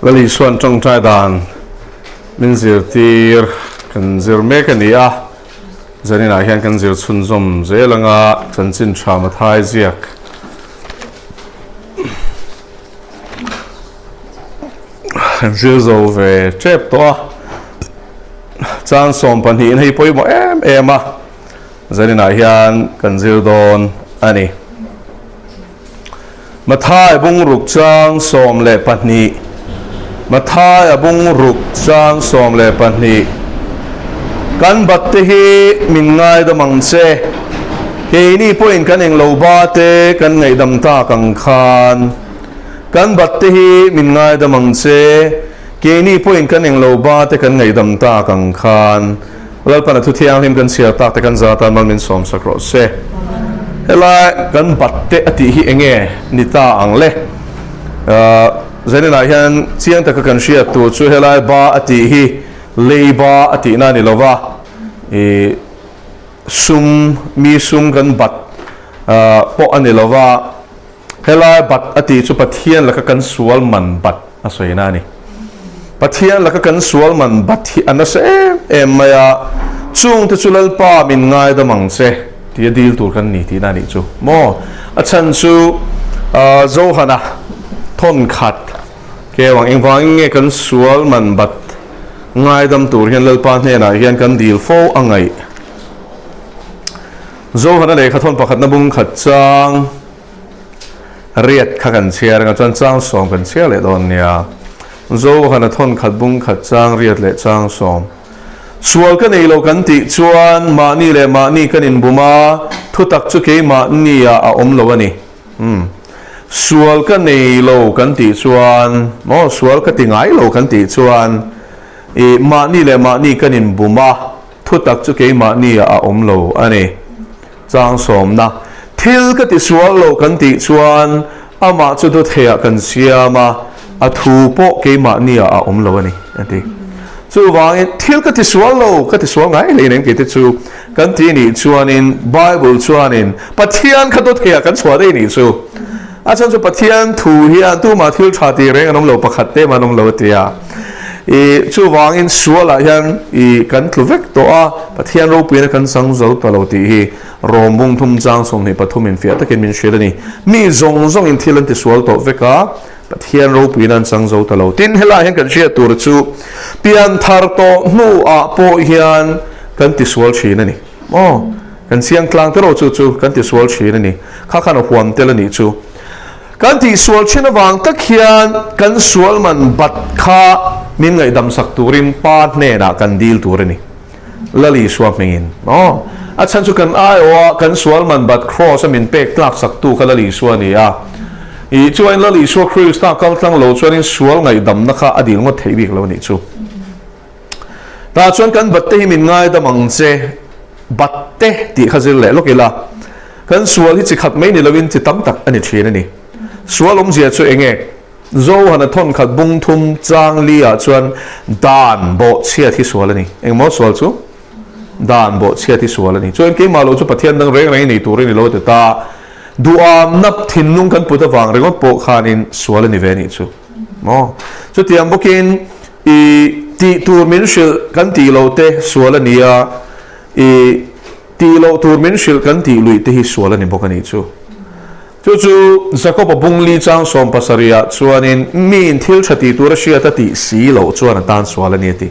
Lal Isua'n tawngtai dan min zirtir kan zir mek a ni a, zaninah hian kan zir chhunzawm zel anga chanchin tha Mathai ziak kan zir zo ve tep tawh a, chang 12 in hei pawimawh em em a, zaninah hian kan zir dawn a ni. Mathai bungruk chang 12 Mathai a bungruk chang 12 Kan bat te hi min ngaidam ang che, keini pawhin kan englo ba te kan ngaihdam tak ang khan. Kan bat te hi min ngaidam ang che, keini pawhin kan englo ba te kan ngaihdam tak ang khan. Lalpan a thu thianghlim kan chhiar tak te kan za tan mal min sawm sak rawh se. Helai kan bat te a tih hi enge ni ta ang le? Zaninah hian chiang taka kan hriat tur chu helai ba a tih hi lei ba a tihna a ni lo va, i sum, mi sum kan bat pawh a ni lo va, Helai bat a tih chu Pathian laka kan sual man bat a sawina a ni. Pathian laka kan sual man bat hi a nasa em em mai a, chungte chu Lalpa min ngaidam ang che tia dil tur kan ni tihna a nih chu maw? A chhan chu Johana thawn khat keu ang engvangin nge kan sual man bat ngaidam tur hian Lalpa hnenah hian kan dil fo a ngaih? Zohana lehkha thawn pakhatna bung khat chang riat kha kan chhiar anga chuan chang sawm kan chhiar leh dawn nia. Zohana thawn khat bung khat chang riat leh chang sawm. Sual ka nei lo kan tih chuan mahni leh mahni kan inbum a, thutak chu keimahni ah a awm lo a ni. Umm. Sual ka nei lo kan tih chuan maw sual ka ti ngai lo kan tih chuan ih mahni leh mahni kan inbum a, Thutak chu keimahni ah a awm lo a ni. Chang sawmna, Thil ka ti sual lo kan tih chuan amah chu dawtheiah kan siam a, a thu pawh keimahni ah a awm lo a ni, a ti. Chuvangin, thil ka ti sual lo, ka ti sual ngai hle nen keite chu kan ti nih chuanin Bible chuanin Pathian kha dawtheiah kan chhuah daih nih chu. A chhan chu Pathian thu hian tumah thil tha tih reng an awm lo, pakhat te mah an awm lo a ti a. I chuvangin sualah hian i kan tlu vek tawh a, Pathian ropuina kan chang zo ta lo tih hi Rom bung thum chang 23 in fiah takin min hrilh a ni. Mi zawng zawngin thil an tisual tawh vek a, Pathian ropuina an chang zo ta lo. Tin, helaiah hian kan hriat tur chu pianthar tawh hnuah pawh hian kan tisual thin a ni. Aw, kan chiang tlang te rawh chu chu kan tisual thin a ni. Kha khan a huam tel a nih chu. Kan tihsual thin avang tak hian kan sual man bat kha min ngaihdam sak turin Pa hnenah kan dil tur a ni. Lal Isua hmingin. Aw, a chhan chu kan aiawha kan sual man bat Kraws a min pek tlak saktu kha Lal Isua a ni a. Ih, chuain Lal Isua Krista kal tlang lo chuanin sual ngaihdamna kha a dil ngawt theih bik lo a nih chu. Tah chuan kan batte hi min ngaidam ang che, batte tih kha zir leh lawk ila, kan sual hi chi khat mai ni loin chi tam tak a ni thin a ni. Sual awmzia chu eng nge? Zohana thawn khat bung thum chang li ah chuan dan bawh chhiat hi sual a ni. Engmaw sual chu? Dan bawh chhiat hi sual a ni. Chuan keimah lo chu Pathian dang reng reng i nei tur i ni lo ti ta. Duhamna thinlung kan put avang ringawt pawh khanin sual a ni ve a nih chu. Maw? Chutiang bawkin i tih tur min hrilh kan tih loh te sual a ni a, i tih loh tur min hrilh kan tih luih te hi sual a ni bawk a nih chu. Chu chu Jakob-a bungli chang 70 ah chuanin miin thil tha tih tur a hriat a tih si loh chuan a tan sual a ni a ti.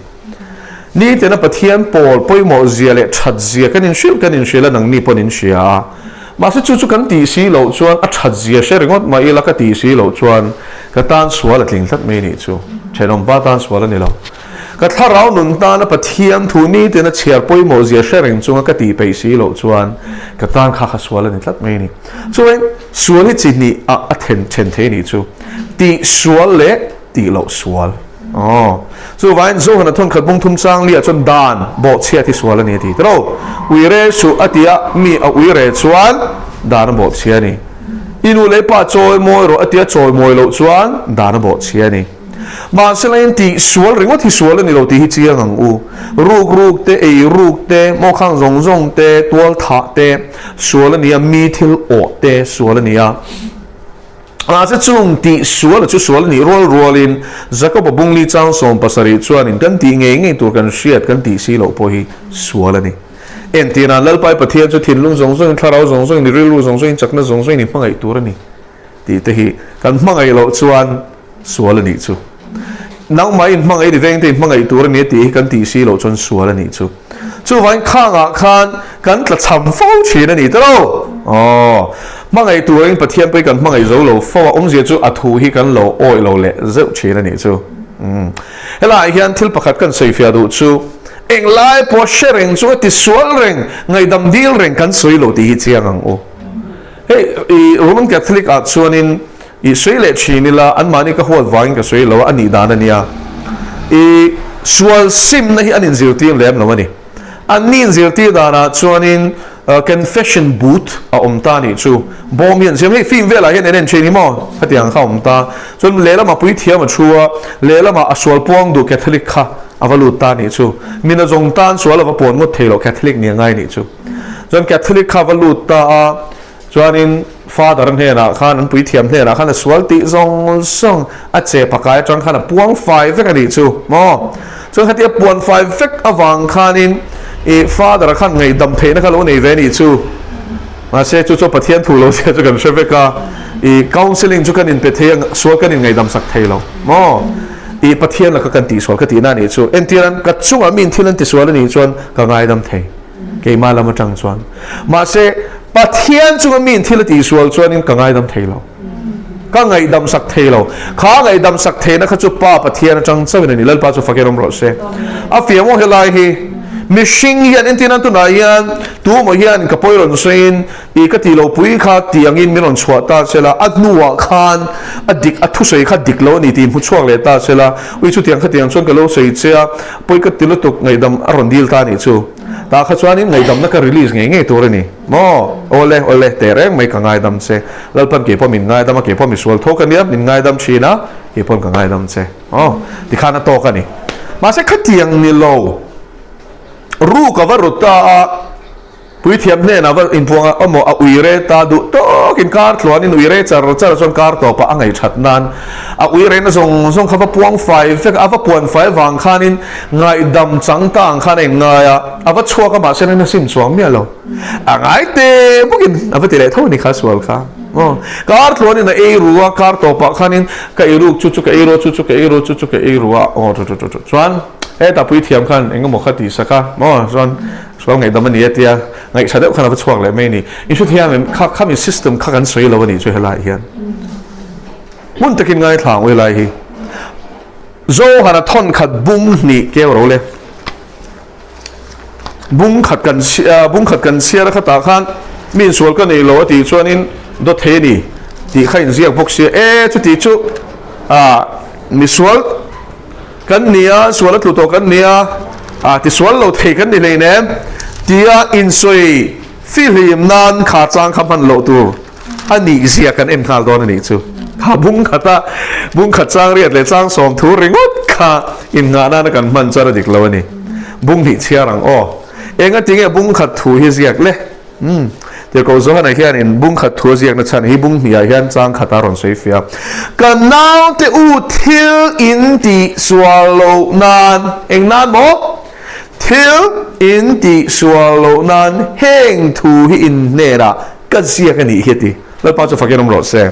Nitina Pathian pawl pawimawh zia leh that zia kan inhrilh kan inhrilh a nangni pawn in hria a. Mahse chu chu kan tih si loh chuan a that zia hre ringawt mah ila ka tih si loh chuan ka tan sual a tling tlat mai nih chu. Thenawm pa tan sual a ni lo. Ka thlarau nun tana Pathian thu nitina chhiar pawimawh zia hre reng chunga ka tih peih si loh chuan ka tan kha kha sual a ni tlat mai a ni. Chuan sual hi chi hnih ah a then then thei nih chu. Tih sual leh tih loh sual. Aw. Chuvain Zohana thawn khat bung thum chang liah chuan dan bawhchhiat hi sual a ni a ti tiro. Ui re suh a ti a, mi a ui re chuan dan a bawhchhia a ni. I nu leh pa chawi mawi rawh a ti a, chawi mawi loh chuan dan a bawhchhia a ni. Mahse lain tih sual ringawt hi sual a ni lo tih hi chiang ang u. Ruk ruk te, ei ruk te, mawkhang zawng zawng te, tual thah te sual a ni a, mi thil awh te sual a ni a. Mahse chung tih sual a chu sual a nih rual rualin Jakoba bungli chang 70 chuanin kan tih ngei ngei tur kan hriat kan tih si loh pawh hi sual a ni. Entirnan Lalpai Pathian chu thinlung zawng zawngin, thlarau zawng zawngin, rilru zawng zawngin, chakna zawng zawngin i hmangaih tur a ni tih te hi kan hmangaih loh chuan sual a nih chu. Nangmah in hmangaih ni vengte in hmangaih tur a ni a tih hi kan tih si loh chuan sual a nih chu. Chuvangin khangah khan kan tla cham fo thin a ni ta lo. Aw, hmangaih turin Pathian pawh hi kan hmangaih zo lo fo a, awmzia chu a thu hi kan lo awih lo leh zeuh thin a nih chu. Umm. Helaiah hian thil pakhat kan sawifiah duh chu englai pawh hre reng chu a ti sual reng, ngaihdam dil reng kan sawi lo tih hi chiang ang u. Hei i Roman Catholic ah chuanin i sawi leh thin ila anmahni ka huat vangin ka sawi lo a, a nih dan a nia. I sual simna hi an inzirtir lem lo a ni. Anni inzirtir danah chuanin confession booth a awm ta nih chu. Bawm hi an siam, hei film velah hian en en thin hi maw? Khatiang kha a awm ta. Chuan lehlamah puithiam a thu a, lehlamah a sual puang duh Catholic kha a va lut ta nih chu. Mina zawng tan sual a va puan ngawt thei lo Catholic nih a ngai nih chu. Chuan Catholic kha va lut ta a, chuanin Father hnenah khan, an puithiam hnenah khan a sual tih zawng zawng a che pakai atang khan a puang fai vek a nih chu maw. Chuan khatia puan fai vek avang khanin i Father khan ngaihdam theihna kha lo nei ve a nih chu. Mahse chu chu Pathian thu lo zia chu kan hre vek a, i counselling chu kan inpe thei a, sual kan inngaihdam sak thei lo maw. I Pathian laka kan tihsual ka tihna a nih chu. Entirhan ka chungah mi in thil an tisual a nih chuan ka ngaidam thei. Keimah lam atang chuan. Mahse, Pathian chunga mi in thil a tihsual chuanin ka ngaidam thei lo. Ka ngaihdam sak thei lo. Kha ngaihdam sak theihna kha chu Pa Pathian atang chauhin a ni. Lalpa chu fakin awm rawh se. A fiah maw helai hi? Mihring hian entir nan tunah hian tu maw hian ka pawi rawn sawiin i ka tih loh pui kha tih angin min rawn chhuah ta se la, a hnuah khan a dik a thusawi kha dik lo a ni tih hmu chhuak leh ta se la, ui chutiang khatiang chuan ka lo sawi che a, Pawi ka ti lutuk ngaihdam a rawn dil ta anih chu. Tah kha chuanin ngaihdamna ka release ngei ngei tur a ni. Maw? Awle, awle, teh reng mai ka ngaidam che. Lalpan kei pawh min ngaidam a, kei pawh misual tho ka nia, min ngaidam thin a, kei pawn ka ngaidam che. Aw, tikhan a tawk a ni. Mahse khatiang ni lo, ru ka va rut ta a, Puithiam hnenah va inpuang a, Awmaw, a ui re ta duh tawkin kar tluanin ui re char char chuan kar tawpah a ngaihṭhat nan a ui rehna zawng zawng kha va puang fai vek a, a va puan fai vang khanin ngaihdam chang ta ang khan a inngai a, a va chhuak a mahse a sim chuang miah lo. A ngai te bawkin a va ti leh tho a ni kha sual kha. Aw, kar tluanin a ei ru a, kar tawpah khanin ka ei ruk chu chu ka ei ru a, chu chu ka ei ru a, chu chu ka ei ru a, aw chu chu chu chu chuan hetah puithiam khan eng emaw kha tihsak a, maw chuan Sual ngaihdam a ni a tia, ngaihṭha deuh khan a va chhuak leh mai a ni. I hre thiam em? Kha khami system kha kan sawi lo a nih chu helaiah hian. Hmun takin ngaithla ang u helai hi. Zohana thawn khat bung hnih keu ro le. Bung khat kan bung khat kan chhiar a khatah khan mi insual ka nei lo a tih chuanin dawt thei a ni tih kha inziak bawk sia. E chuti chu ah misual Kan ni a, sual a tlu tawh kan ni a, a tisual lo thei kan ni hleinem tia insawi fihlim nan kha chang kha hman loh tur a nih zia kan en nghal dawn a nih chu. Kha bung khata bung khat chang riat leh chang 30 ringawt kha innghah nana kan hman chuan a dik lo a ni. Bung hnih chhiar ang aw. Enga tinge bung khat thu hi ziak le? Umm. Tirhkoh Johana hianin bung khat thu a ziakna chhan hi bung hniah hian chang khat a rawn sawi fiah. Ka naute u thil in tih sual loh nan, eng nan maw? Thil in tih sual loh nan heng thu hi in hnenah ka ziak a nih hi a ti. Lalpa chu fakin awm rawh se.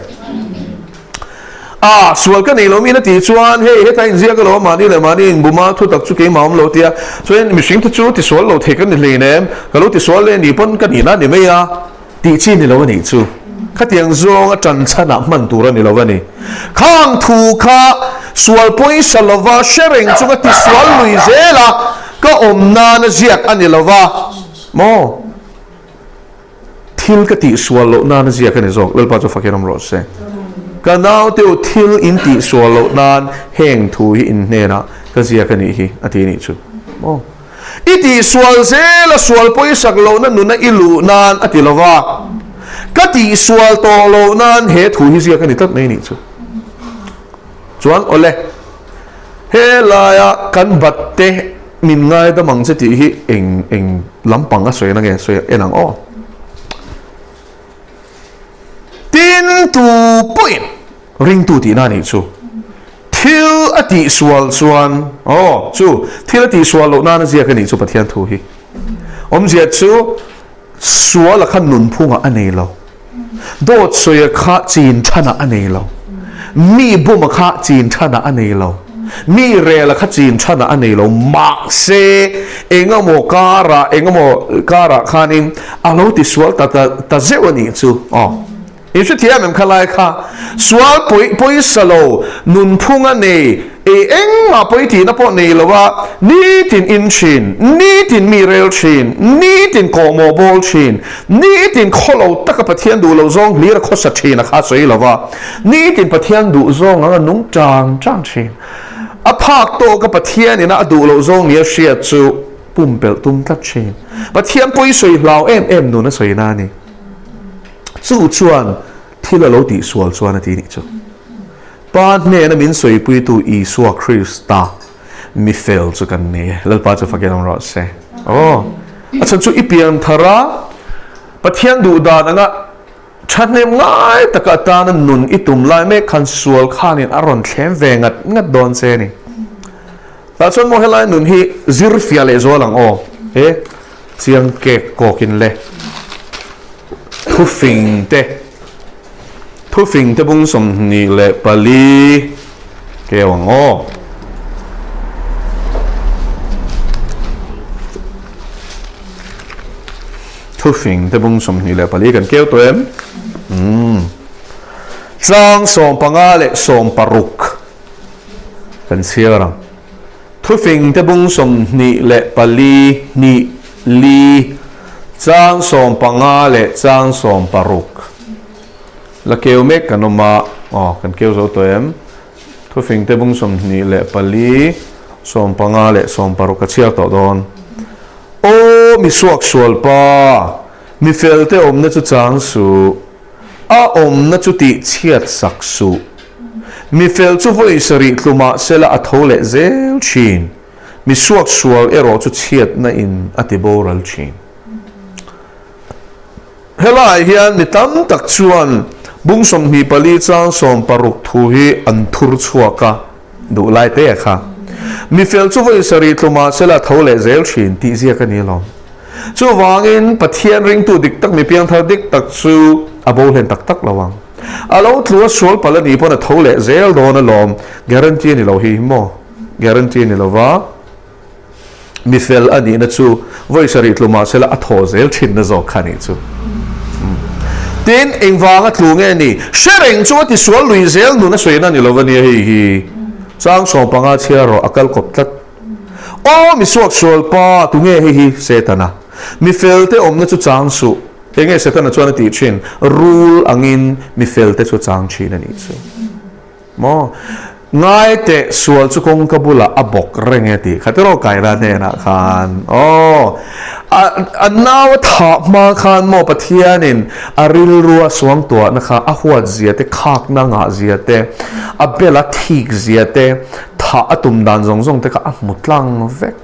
A, sual ka nei lo min a tih chuan hei heta inziak alo mahni leh mahni inbum a, thutak chu keimah awm lo tia chuan mihring te chu tisual lo thei ka ni hlein em, ka lo tisual leh ni pawn ka nihna a ni mai a tih chi ni lo a nih chu. Khatiang zawng a tan chhanah hman tur a ni lo a ni. Khang thu kha sual pawisa lova hre reng chunga tisual lui zela ka awm nana ziak a ni lova maw? Thil ka tihsual loh nan a ziak a ni zawk, Lalpa chu fakin awm rawh se. Ka naute u thil in tihsual loh nan heng thu hi in hnenah ka ziak a nih hi a ti nih chu. Maw? I tihsual zel a sual pawisak lohna nuna i luh nan a ti lo va, ka tihsual tawh loh nan he thu hi ziak a ni tlat mai nih chu. Chuan awle, he laia kan bat te min ngaidam ang che tih hi eng eng lampang a sawi na nge sawi en ang aw. Tin tu pawhin. Ringtu tihna a nih chu. Thil a tihsual chuan, aw, chu thil a tihsual loh nana ziak a nih chu Pathian thu hi. Awmzia chu suala kha nunphungah a nei lo. Dawt sawia kha chin thanah a nei lo. Mi buma kha chin thanah a nei lo. Mi rela kha chin thanah a nei lo. Mahse, engemaw karah, engemaw karah khanin a lo tisual ta ta zeuh a nih chu. Aw. I hrethiam em kha lai kha sual pawi pawisa lo nunphung a nei ei engmah pawi tihna pawh nei lo a, nitin in thin, nitin mi rel thin, nitin kawhmawh bawl thin, nitin khaw lo taka Pathian duh loh zawng hlir a khawsa thin a kha sawi lo va, nitin Pathian duh zawng anga nung tang tang thin. A phak tawka Pathian ina a duh loh zawng nia hriat chu pumpelh tum tlat thin. Pathian pawi sawi hlau em em nun a sawina a ni. Chu chuan thil a lo tihsual chuan a ti nih chu. Pa hnena min sawipuitu Isua Krista mi fel chu kan ni e. Lalpa chu fakin awm rawh se. Aw, a chhan chu i pian thar a, Pathian duh dan anga thahnem ngai taka atana nun i tum lai mek khan sual khanin a rawn thlem ve ngat ngat dawn che a ni. Tah chuan maw helai nun hi zir fiah leh zual ang aw. He chiang kek kawkin le thufing te thufing te bung 24 keu ang aw. Thufing te bung 24 kan keu tawh em? Umm. Tlang 15 leh 16. Kan chhiar ang. Thufing te bung 24 hnih li chang 15 leh chang 16 la keu mek kan awm a, aw kan keu zo tawh em? Thufing te bung 24 15 leh 16 ka chhiar tawh dawn. Aw mi suak sual pa, mi fel te awmna chu chang suh, a awmna chu tih chhiat sak suh. Mi fel chu vawi sarih tlu mah sela a tho leh zel thin, mi suak sual erawh chu chhiatna in a ti boral thin. Helaiah hian mi tam tak chuan bung 24 chang 16 thu hi an thur chhuak a, duh lai te kha. Mi fel chu vawi sarih tlu mah sela a tho leh zel thin tih ziak a ni alawm. Chuvangin Pathian ringtu dik tak mi piangthar dik tak chu a bo hlen tak tak lo ang. A lo tlu a sual palh a nih pawn a tho leh zel dawn alawm. Guarantee a ni lo hi maw? Guarantee a ni lo va, mi fel a nihna chu vawi sarih tlu mah sela a thaw zel thinna zawk kha a nih chu. Tin, engvanga tlu nge ni? Hre reng chu a ti sual lui zel nun a sawi na ni lo va nia hei hi. Chang 15 chhiar rawh a kal kawp tlat. Aw mi suak sual pa, tunge hei hi? Setana. Mi fel te awmna chu chang suh. Enge Setana chuan a tih thin? Rul angin mi fel te chu chang thin a nih chu. Maw? Ngai teh sual chu kawngka bulah a bawk reng e tih kha tiraw Kaina hnenah khan. Aw, a a nau a thah hma khan maw Pathianin a rilrua suangtuahna kha a huat zia te, khakna ngah zia te, a bela thik zia te, thah a tum dan zawng zawng te kha a hmu tlang vek.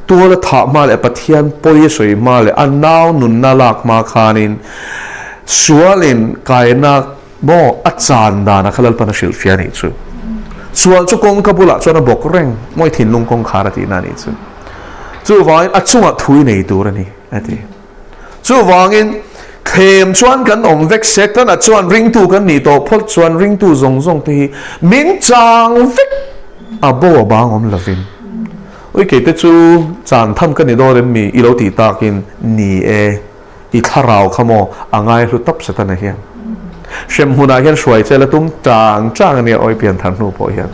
Tuala thah hma leh Pathian pawi a sawi hma leh a nau nunna lak hma khanin sualin kaina maw a chan dan a kha Lalpan a hrilhfiah a nih chu. Sual chu kawngka bulah chuan a bawk reng mawi thinlung kawngkhar a tihna a nih chu. Chuvangin a chungah thu i nei tur a ni a ti. Chuvangin thlem chuan kan awm vek Setana chuan ringtu kan nih tawh phawt chuan ringtu zawng zawng te hi min chang vek a bo a bang awm lovin. Ui kei te chu chan tham ka ni dawn em mi i lo tih takin ni e i thlarau kha maw a ngai hlu tawp Setana hian. Hremhmunah hian hruai che la tum chang chang a nia awi pian thar hnu pawh hian.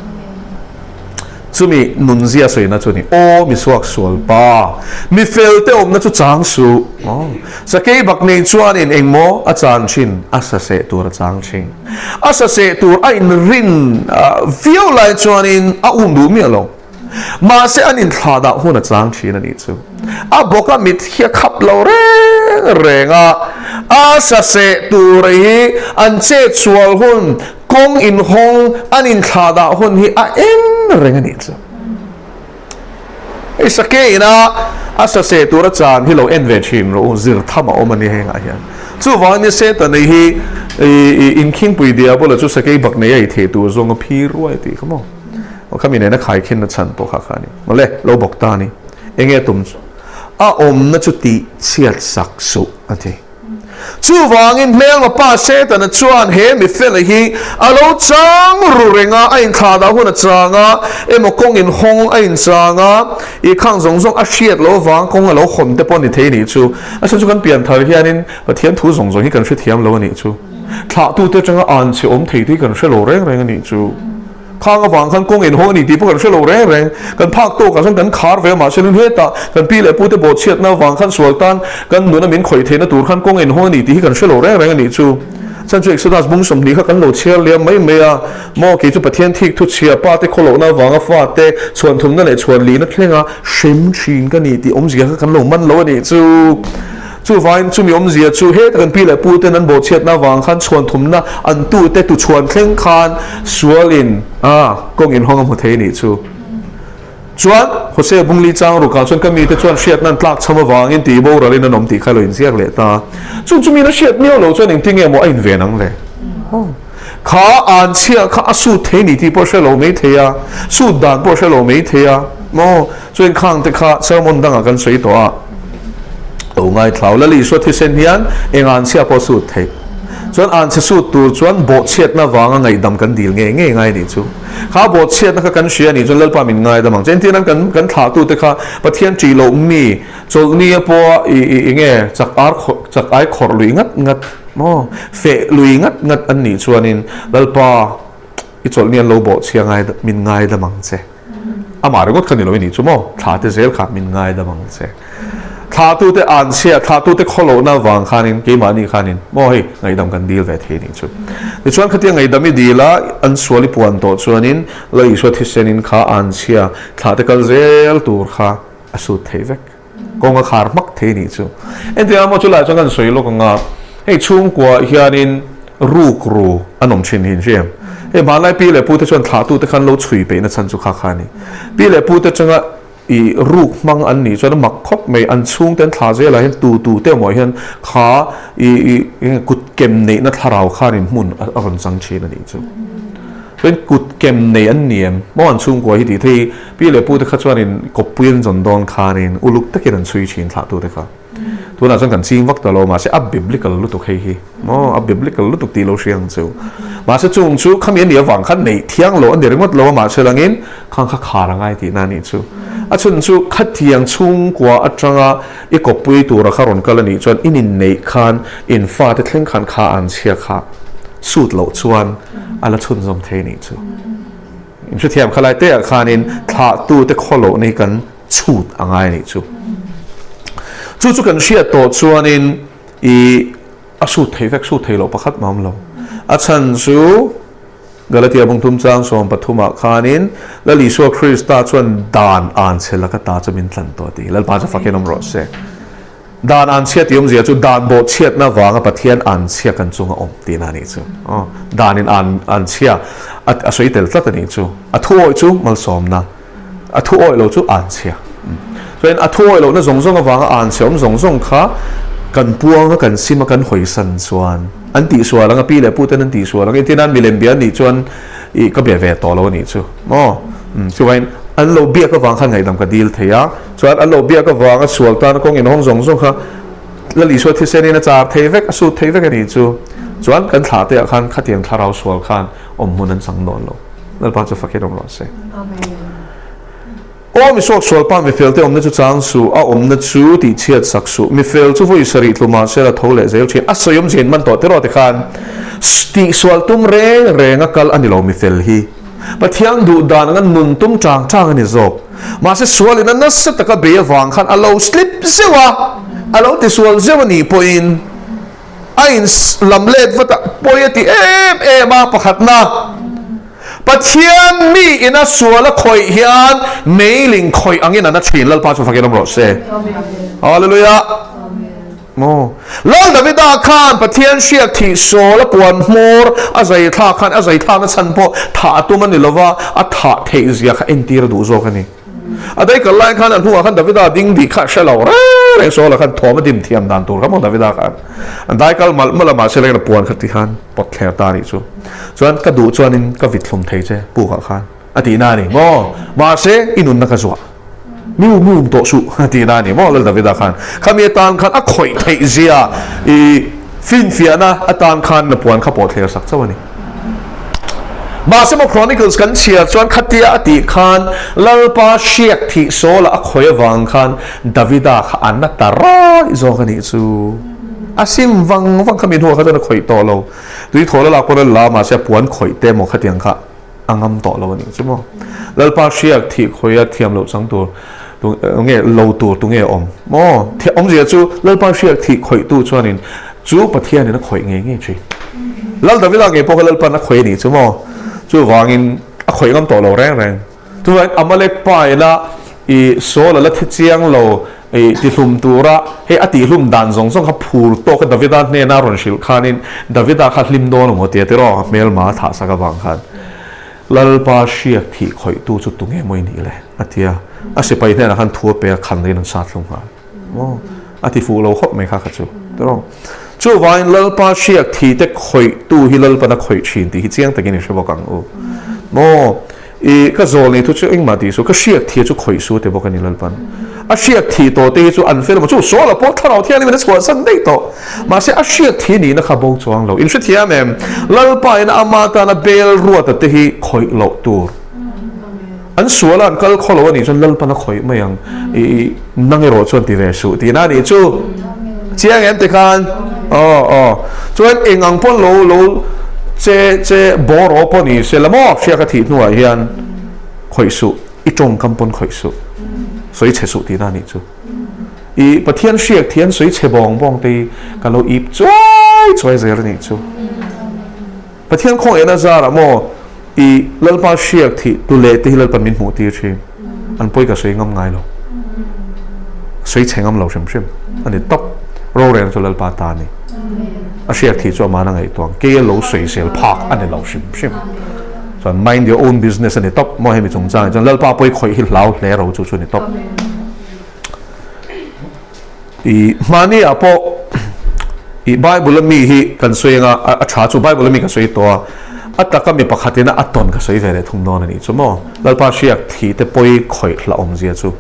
Chumi nunzia sawina chu ni, Aw mi suak sual pa, mi fel te awmna chu chang suh. Aw, sakei bak nei chuanin engmaw a chan thin, a sa seh tur a chang thin. A sa seh tur a inrin viau lai chuanin a um duh miah lo. Mahse an inthlah dah hun a chang thin a nih chu. A bawka mit hi a khap lo reng reng a, a sa seh tur hi an chet sual hun, Kawng inhawng an inthlah dah hun hi a en reng a nih chu. Hei sake ina a saseh tura chan hi lo en ve thin rawh u, zir tham a awm a ni hengah hian. Chuvangin ni Setana hi i inkhingpui diabola chu sakei bak nei a i thei tur zawng a phir ruai tih kha maw? Aw khami nena khaikhinna chhan pawh kha kha a ni. Mawle, lo bawk ta a ni. Enge tum chu? A awmna chu tih chhiat sak suh a ti. Chuvangin hmelma pa Setana chuan he mifela hi a lo chang ru reng a, a inthlahdah hun a chang a, emaw kawng inhawng a inchang a, i khang zawng zawng a hriat loh avang kawng a lo hawn te pawh a ni thei nih chu. A chhan chu kan pianthar hianin Pathian thu zawng zawng hi kan hrethiam lo a nih chu. Thlahtute atanga an chhe awm thei te hi kan hre lo reng reng a nih chu. Khang avang khan kawng inhawng a ni tih pawh kan hre lo reng reng. Kan phak tawkah chuan kan khar ve a, mahse lun hetah kan pi leh pute bawhchhiatna avang khan sual tan kan nuna min khawih theihna tur khan kawng inhawng a ni tih hi kan hre lo reng reng a nih chu. Chhan chu Exodus bung 20 kha kan lo chhiar liam mai mai a, maw kei chu Pathian thik thu chhia pa te khawlohna avanga fate chhuan thumna leh chhuan lihna thlenga hrem thin ka ni tih awmzia kha kan lo man lo a nih chu. Chuvangin chumi awmzia chu heta kan pi leh pu ten an bawhchhiatna avang khan chhuan thumna an tute tu chhuan thleng khan sualin a kawng inhawng a hmu thei a nih chu. Chuan Hosea Bungli chang rukah chuan ka mite chuan hriatna an tlak chham avangin tih boralin an awm tih kha lo inziak leh ta. Chung chu mina hriat miau lo chuan engtin nge maw a inven ang le? Kha an chhiah kha a sut thei ni tih pawh hre lo mai thei a, sut dan pawh hre lo mai thei a maw? Chuan khang te kha sermon dangah kan sawi tawh a, lo ngaithlau. Lal Isua thisen hian eng an chhia pawh sut theih. Chuan an chhe sut tur chuan bawhchhiatna vanga ngaihdam kan dil ngei ngei ngai a nih chu. Kha bawhchhiatna kha kan hria a nih chuan Lalpa min ngaidam ang che. Engtin an kan kan thlahtute kha Pathian ṭih loh mi chawlhnia pawha i i enge chak ar chak ai khawrh lui ngat ngat maw feh lui ngat ngat an nih chuanin Lalpa i chawlhni an lo bawhchhia ngai min ngaidam ang che. Amah ringawt kha ni lo i nih chu maw? Thla te zel kha min ngaidam ang che. Thlahtute anchhia, thlahtute khawlohna avang khanin keimahni khanin maw hei ngaihdam kan dil ve thei nih chu. Tichuan khatia ngaihdam i dil a, an sual i puan tawh chuanin La Isua thisenin kha anchhia, thlahte kal zel tur kha a sut thei vek. Kawng a khar hmak thei nih chu. Entirah maw chulaiah chuan kan sawi lawk ang a, hei chhungkua hianin ruk ru an awm thin hi in hria em? Hei hmanlai pi leh pute chuan thlahtute khan lo chhui peihna chhan chu kha kha a ni. Pi leh pute atanga i ruk hmang an nih chuan a mak khawp mai, an chhungte an thlah zelah hian tu tu te emaw hian kha i i kut kem neihna thlarau khan in hmun a rawn chang thin a nih chu. Chuan kut kem nei an ni em? Maw an chhungkua hi tih thei pi leh pute kha chuanin kawppui an zawn dawn khanin uluk takin an chhui thin thlahtute kha. Tunah chuan kan ching vak ta lo mahse a biblical lutuk hei hi maw a biblical lutuk tih lo hria ang chu. Mahse chung chu khami a nih avang khan neih thiang lo a ni ringawt lo a mahse langin khang kha khar a ngai tihna a nih chu. A chhun chu khatiang chhungkua atanga i kawppui tura kha rawn kal a nih chuan in inneih khan in fate thleng khan kha an chhia kha sut loh chuan a la chhunzawm thei a nih chu. In hrethiam kha lai te ah khanin thlahtute khawlohna hi kan chhut a ngai a nih chu. Chu chu kan hriat tawh chuanin i a sut thei vek, sut thei loh pakhat mah awm lo. A chhan chu Galatia bungthum chang 13 ah khanin Lal Isua Krista chuan dan an che laka ta chu min tlan tawh a ti. Lalpa chu fakin awm rawh se. Dan an chhia tih awmzia chu dan bawh chhiatna vanga Pathian an chhia kan chunga awm tihna a nih chu. Aw, danin an an chhia a a sawi tel tlat a nih chu. A thu awih chu malsawmna, a thu awih lo chu an chhia. Chuan a thu awih lohna zawng zawng avanga an chhia awm zawng zawng kha kan puanga kan sima kan hawisan chuan an tihsual ang a, pi leh pu ten an tihsual ang. Engtin an milem bia anih chuan ih ka be ve tawh lo a nih chu. Maw? Chuvain an lo biak avang khan ngaihdam ka dil thei a. Chuan an lo biak avanga sual tana kawng inhawng zawng zawng kha Lal Isua thisenin a char thei vek, a sut thei vek a nih chu. Chuan kan thlah te ah khan khatiang thlarau sual khan awm hmun an chang dawn lo. Lalpa chu fakin awm rawh se. Aw mi suak sual pa mifel te awmna chu chang suh, a awmna chu tih chhiat sak suh. Mifel chu vawi sarih tlu mah se la tho leh zel thin. A sawi awm zin man tawh tiraw ti khan tih sual tum reng reng a kal a ni lo mifel hi. Pathian duh dan anga nun tum chang chang a ni zawk. Mahse sualin a nasa taka bei avang khan a lo slip zeuh a, a lo tisual zeuh a nih pawhin a in lam let vat a, pawi a ti em em a, pakhatna, Pathian mi ina sual a khawih hian meiling khawih angin a na thin, Lalpa chu fakin awm rawh se. Hallelujah. Maw? Lal Davida khan Pathian hriak thih sawl a puan hmawr a zai thlak khan a zai thlakna chhan pawh thah a tum a ni lova, a thah theih zia kha entir a duh zawk a ni. A daikal lai khan a hnungah khan Davida ding dih kha a hre lo reng. reng Saul-a khan thawm a dim thiam dan tur kha maw Davida khan an dai kal malh malh a mahse lengin a puan kha ti khan pawt thler ta a nih chu. Chuan ka duh chuanin ka vit hlum thei che pukah khan a tihna a ni maw? Mahse i nunna ka zuah mi um mi um tawh suh a tihna a ni maw Lal Davida khan khami atan khan a khawih theih zia i finfiahna atan khan na puan kha pawh thler sak chauh a ni. Mahse maw Chronicles kan chhiar chuan khatia a tih khan Lalpa hriak thih Saul-a a khawih avang khan Davida kha a na ta raih zawk a nih chu. A sim vang vang kha mi hnuah kha chuan a khawih tawh lo. Tui thawl a lak pawn a la mahse a puan khawih te maw khatiang kha a ngam tawh lo a nih chu maw. Lalpa hriak thih khawih a thiam loh chang tur nge lo tur tu nge awm maw? Awmzia chu Lalpa hriak thih khawih tu chuanin chu Pathianin a khawih ngei ngei thin. Lal Davida ngei pawh kha Lalpan a khawih a nih chu maw? Chuvangin a khawih ngam tawh lo reng reng. Chuvangin Amalek pa ina i Saul a la thi chiang lo i tihlum tura hei a tihlum dan zawng zawng kha phur tawka Davida hnena a rawn hrilh khanin Davida kha hlim dawn ang aw tia tiraw hmelma a thah sak avang khan Lalpa hriak thih khawihtu chu tunge maw i nih le? a ti a, a sipai hnenah khan thu a pe a, khan leiin an sat hlum nghal. Maw? A ti fuh lo khawp mai kha kha chu. Tiraw? Chuvangin Lalpa hriak thi te khawihtu hi Lalpan a khawih thin tih hi chiang takin i hre bawk ang u. Maw? I ka zawl nei thu chu engmah tih su, ka hriak thi chu khawih su ti bawk a ni Lalpan. A hriak thi tawh te hi chu an fel maw? Chu Saul-a pawh thlarau thianghlim in a chhuahsan daih tawh. Mahse a hriak thi nihna kha bo chuang lo. In hrethiam em? Lalpa in ama tana bel ruata te hi khawih loh tur. An suala an kal khaw lo a nih chuan Lalpan a khawih mai ang. I nang erawh chuan ti ve suh tihna a nih chu. Chiang em ti khan? Aw aw. Chuan eng ang pawn lo lo che che bawr aw pawh ni se la maw hriak a thih hnuah hian khawih suh, i tawngkam pawn khawih suh, sawi chhe suh tihna a nih chu. I Pathian hriak thian sawi chhe bawng bawng te hi ka lo ip chuai chuai zel a nih chu. Pathian khawngaihna zarah maw i Lalpa hriak thih tu leh te hi Lalpan min hmuh tir thin. An pawi ka sawi ngam ngai lo. Sawi chhe ngam lo hrim hrim. A ni tawp. Rorelna chu Lalpa ta a ni. A hriak thih chu amahna ngaihtuah ang. Kei a lo sawisel phak a ni lo hrim hrim. Chuan mind your own business a ni tawp maw hemi chungchangah chuan Lalpa pawi khawih hi hlau hle ro chu chu a ni tawp. I hmani ah pawh i Bible a mi hi kan sawi anga a tha chu Bible a mi ka sawi tawh a, a taka mi pakhat ina a tawn ka sawi ve leh thung dawn a nih chu maw. Lalpa hriak thih te pawi khawih hla awm zia chu.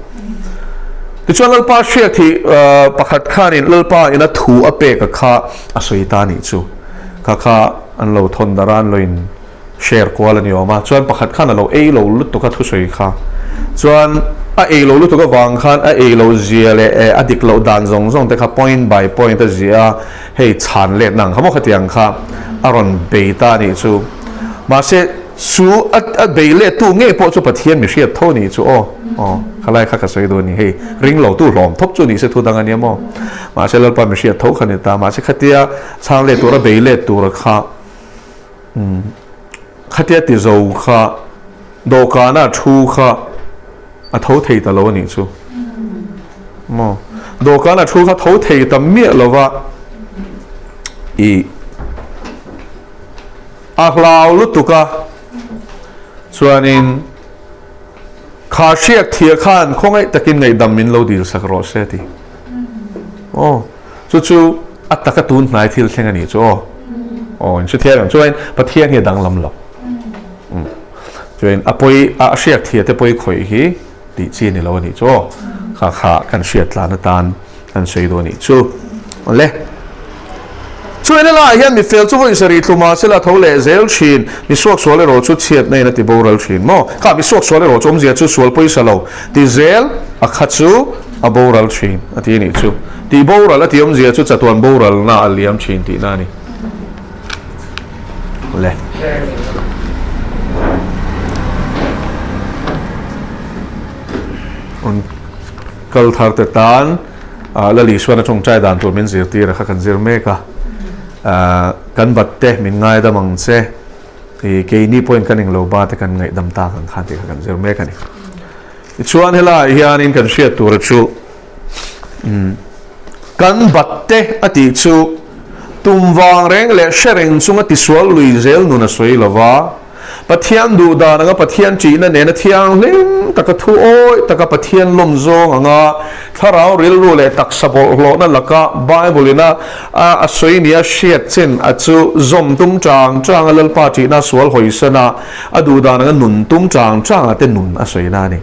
Tichuan Lalpa hriak thih pakhat khanin Lalpa ina thu a pek a kha a sawi ta a nih chu. Kha kha an lo thawn darh a an lo in share kual a ni awm a, chuan pakhat khan a lo ei lo lutuk a thusawi kha, chuan a ei lo lutuk avang khan a ei lo zia leh eh a dik loh dan zawng zawng te kha point by point a zia a, hei chhan let nang kha maw khatiang kha a rawn bei ta a nih chu, mahse chu a a bei let tu ngei pawh chu Pathian mi hriat tho a nih chu aw, aw khalai kha ka sawi duh a ni, hei ring lo tu hlawm thawp chu ni se thu dang a nia maw, mahse Lalpa mi hriat tho kha ni ta, mahse khatia chhang let tura bei let tura kha. Khatia ti zo kha dawhkana thu kha a tho thei ta lo a nih chu. Maw? Dawhkana thu kha tho thei ta miah lo va i a hlau lutuk a, chuanin kha hriak thia khan khawngaih takin ngaihdam min lo dil sak rawh se ti. Aw. Chu chu a taka tun hnai thil thleng a nih chu aw. Aw, in hrethiam em? Chuan Pathian hi a danglam lo. Chuan a pawi, a hriak thia te pawi khawih hi tih chi a ni lo a nih chu aw. Kha kha kan hriat tlan atan kan sawi duh a nih chu. Awle. Chuan helaiah hian mi fel chu vawi sarih tlu mah sela tho leh zel thin, mi suaksual erawh chu chhiatna in a ti boral thin maw? Kha mi suaksual erawh chu awmzia chu sual pawisa lo ti zel a kha chu a boral thin a ti a nih chu. Tih boral a ti awmzia chu chatuan boralna a liam thin tihna a ni. Le. Kal thar te tan Lal Isuan a tawngtai dan tur min zirtir a kha kan zir mek a. Kan bat te min ngaidam ang che. Keini pawhin kan englo ba te kan ngaihdam tak ang khan tih kha kan zir mek a ni. Tichuan helaiah hianin kan hriat tura chu kan bat te a tih chu tum vang reng leh hre reng chunga tisual lui zel nun a sawi lo va. Pathian duh dan anga Pathian ṭihna nena thianghlim taka thu awih taka Pathian lawm zawng anga thlarau rilru leh taksa bawlhhlawhna laka Bible ina a sawi nia hriat chin a chu zawm tum chang changa Lalpa ṭihna sual hawisan a, a duh dan anga nun tum chang changa te nun a sawina a ni.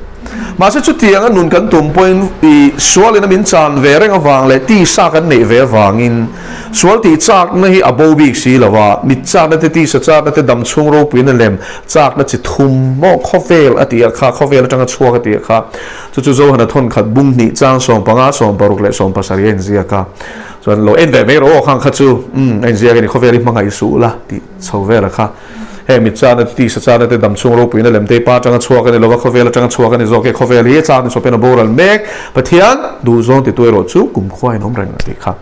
Mahse chutianga nun kan tum pawhin i sualin a min chan ve reng avang leh tisa kan neih ve avangin sual tih chakna hi a bo bik si lo a, mit chakna te, tisa chakna te, dam chhung ropuina lem chakna chi thum maw khawvel a tih a kha, khawvel atanga chhuak a tih a kha, chu chu Johana thawnkhat bung hnih chang 15, 16 leh 17 a inziak a. Chuan lo en ve mai rawh aw khang kha chu, umm a inziak a ni, khawvel hi hmangaih suh la tih chho vel a kha. Heng mit chana te, tisa chana te, dam chhung ropuina lem te pa atanga chhuak a ni lova, khawvel atanga chhuak a ni zawk e, khawvel hi chak ni chawpin a boral mek, Pathian duhzawng titu erawh chu kumkhua in awm reng a tih kha.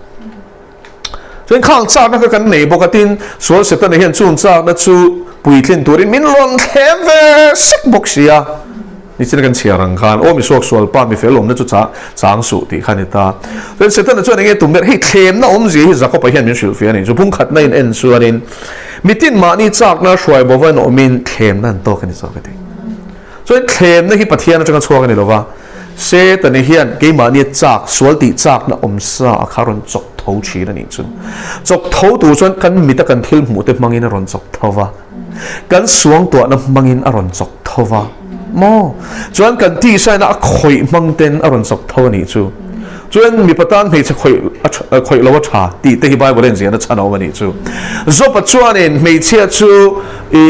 Chuan khang chakna kha kan nei bawk a, tin sual Setana hian chung chakna chu puitlin turin min rawn thlem ve sek bawk si a. Nichin a kan chhiar ang khan, Aw mi suak sual pa, mi fel awmna chu chah chang suh tih kha a ni ta. Chuan Setana chuan enge tum ber, hei thlemna awmzia hi Jakob-a hian min hrilhfiah a ni. Chu bungkhatna in en chuanin mitin mahni chakna hruai bova in awmin thlemna an tawk a ni zawk a ti. Chuan thlemna hi Pathian atanga chhuak a ni lova, Setana hian keimahnia chak, sual tih chakna awm sa a kha rawn chawk tho thin a nih chu. Chawk tho tur chuan kan mita kan thil hmuh te hmangin a rawn chawk tho va. Kan suangtuahna hmangin a rawn chawk tho va maw? Chuan kan tisaina a khawih hmang ten a rawn chawk tho a nih chu. Chuan mipa tan hmeichhe khawih a khawih lo a tha tih te hi Bible a inziahna chhan a awm a nih chu. Job-a chuanin hmeichhia chu i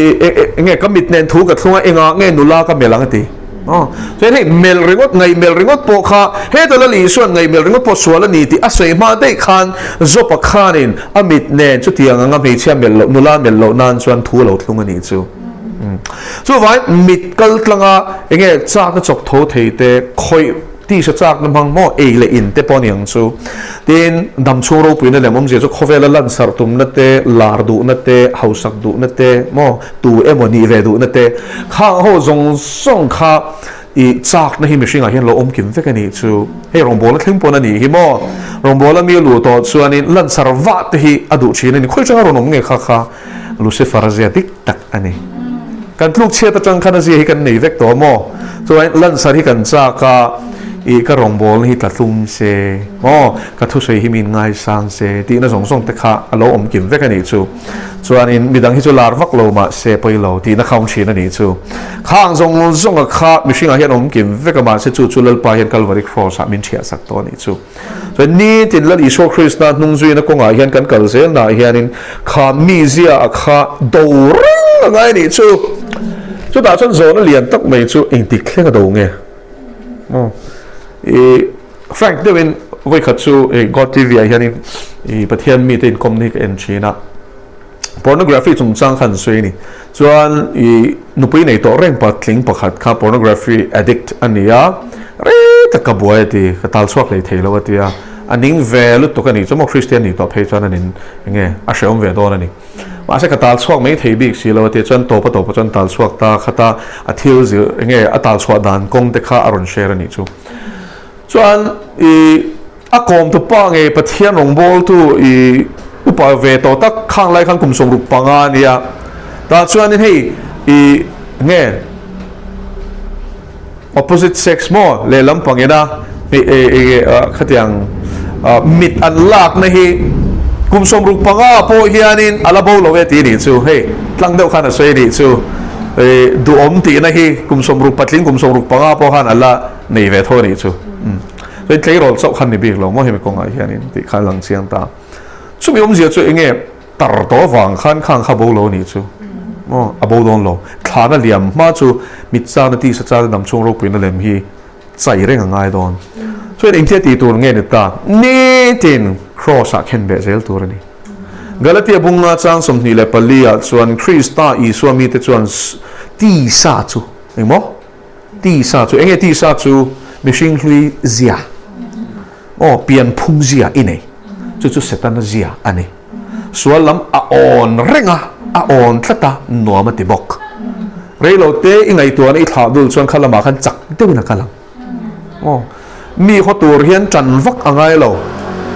enge ka mit nen thu ka thlung a, engah nge nula ka melh ang a ti. Aw, chuan hei melh ringawt, ngaih melh ringawt pawh kha heta Lal Isua'n ngaih melh ringawt pawh sual a ni tih a sawi hma daih khan Job-a khanin a mit nen chutiang anga hmeichhia melh loh, nula melh loh nan chuan thu a lo thlung a nih chu. Chuvangin mit kal tlanga enge chakna chawk tho thei te, khawih tisa chakna hmang maw ei leh in te pawh a ni ang chu. Tin, dam chhung ropuina lem awmzia chu khawvela lansarh tumna te, lar duhna te, hausak duhna te maw, tu emaw nih ve duhna te, khang ho zawng zawng kha i chakna hi mihringah hian lo awm kim vek a nih chu. Hei rawngbawla thleng pawn a nih hi maw? Rawngbawla mi a luh tawh chuanin lansar vah te hi a duh thin a ni. Khawi atanga rawn awm nge kha kha Lucifer a zia dik tak a ni. Kan tluk chhiat atang khan a zia hi kan nei vek tawh maw? Chuan lansar hi kan chak a, i ka rawngbawlna hi tla tlum se maw? Ka thusawi hi min ngaisang se tihna zawng zawng te kha a lo awm kim vek a nih chu. Chuanin midang hi chu lar vak lo mah se pawi lo tihna kha awm thin a nih chu. Khang zawng zawnga kha mihringah hian awm kim vek a mahse chu chu Lalpa hian Kalvari Cross ah min thiah sak tawh a nih chu. Chuan nitin Lal Isua Krista hnung zuina kawngah hian kan kal zelnaah hianin kha mizia a kha do reng a ngai a nih chu. Chutah chuan zawhna lian tak mai chu engtik thleng a do nge? Aw i Frank deuhin vawikhat chu God TV ah hianin i Pathian mite inkawmna hi ka en thin a, pornography chungchang kha an sawi a ni. Chuan i nupui nei tawh reng patling pakhat kha pornography addict a ni a, rei tak ka buai a ti, ka tal chhuak hlei thei lo a ti a, a ning ve lutuk a nih chu maw Kristian nih tawh phei chuan a nin enge a hrehawm ve dawn a ni. Mahse ka tal chhuak mai thei bik si lo a ti chuan tawpa tawpa chuan tal chhuak ta khat a, a thil zir enge a tal chhuah dan kawng te kha a rawn share a nih chu. Chuan i a kawmtu pa nge Pathian rawngbawltu i upa ve tawh tak khang lai khan kum 65 a nia. Tah chuanin hei i nge opposite sex maw lehlam pangina khatiang mit an lakna hi kum 65 pawh hianin a la bo lo e tih a nih chu. Hei tlang deuh khan a sawi a nih chu. Duhawm tihna hi kum 60 patling kum 65 pawh khan a la nei ve tho a nih chu. Chuan tleirawl chauh khan ni bik lo maw hemi kawngah hianin tih kha a lang chiang ta. Chumi awmzia chu enge tar tawh avang khan khang kha bo lo a nih chu. Maw a bo dawn lo. Thlana liam hma chu mit chana tisa chana dam chhung ropuina lem hi chai reng a ngai dawn. Chuan engthil tih tur nge ni ta? Nitin Kraws ah khen beh zel tur a ni. Galatia bunga chang 24 ah chuan Krista Isua mite chuan tisa chu engmaw? Tisa chu enge tisa chu mihring hlui zia aw pian phung zia i nei chu chu Setana zia a ni. Sual lam a awn reng a, a awn tlat a, nuam a ti bawk. Reilo te i ngaihtuahna i thlah dul chuan kha lamah khan chak deuhin a kal ang. Aw mi haw tur hian tan vak a ngai lo.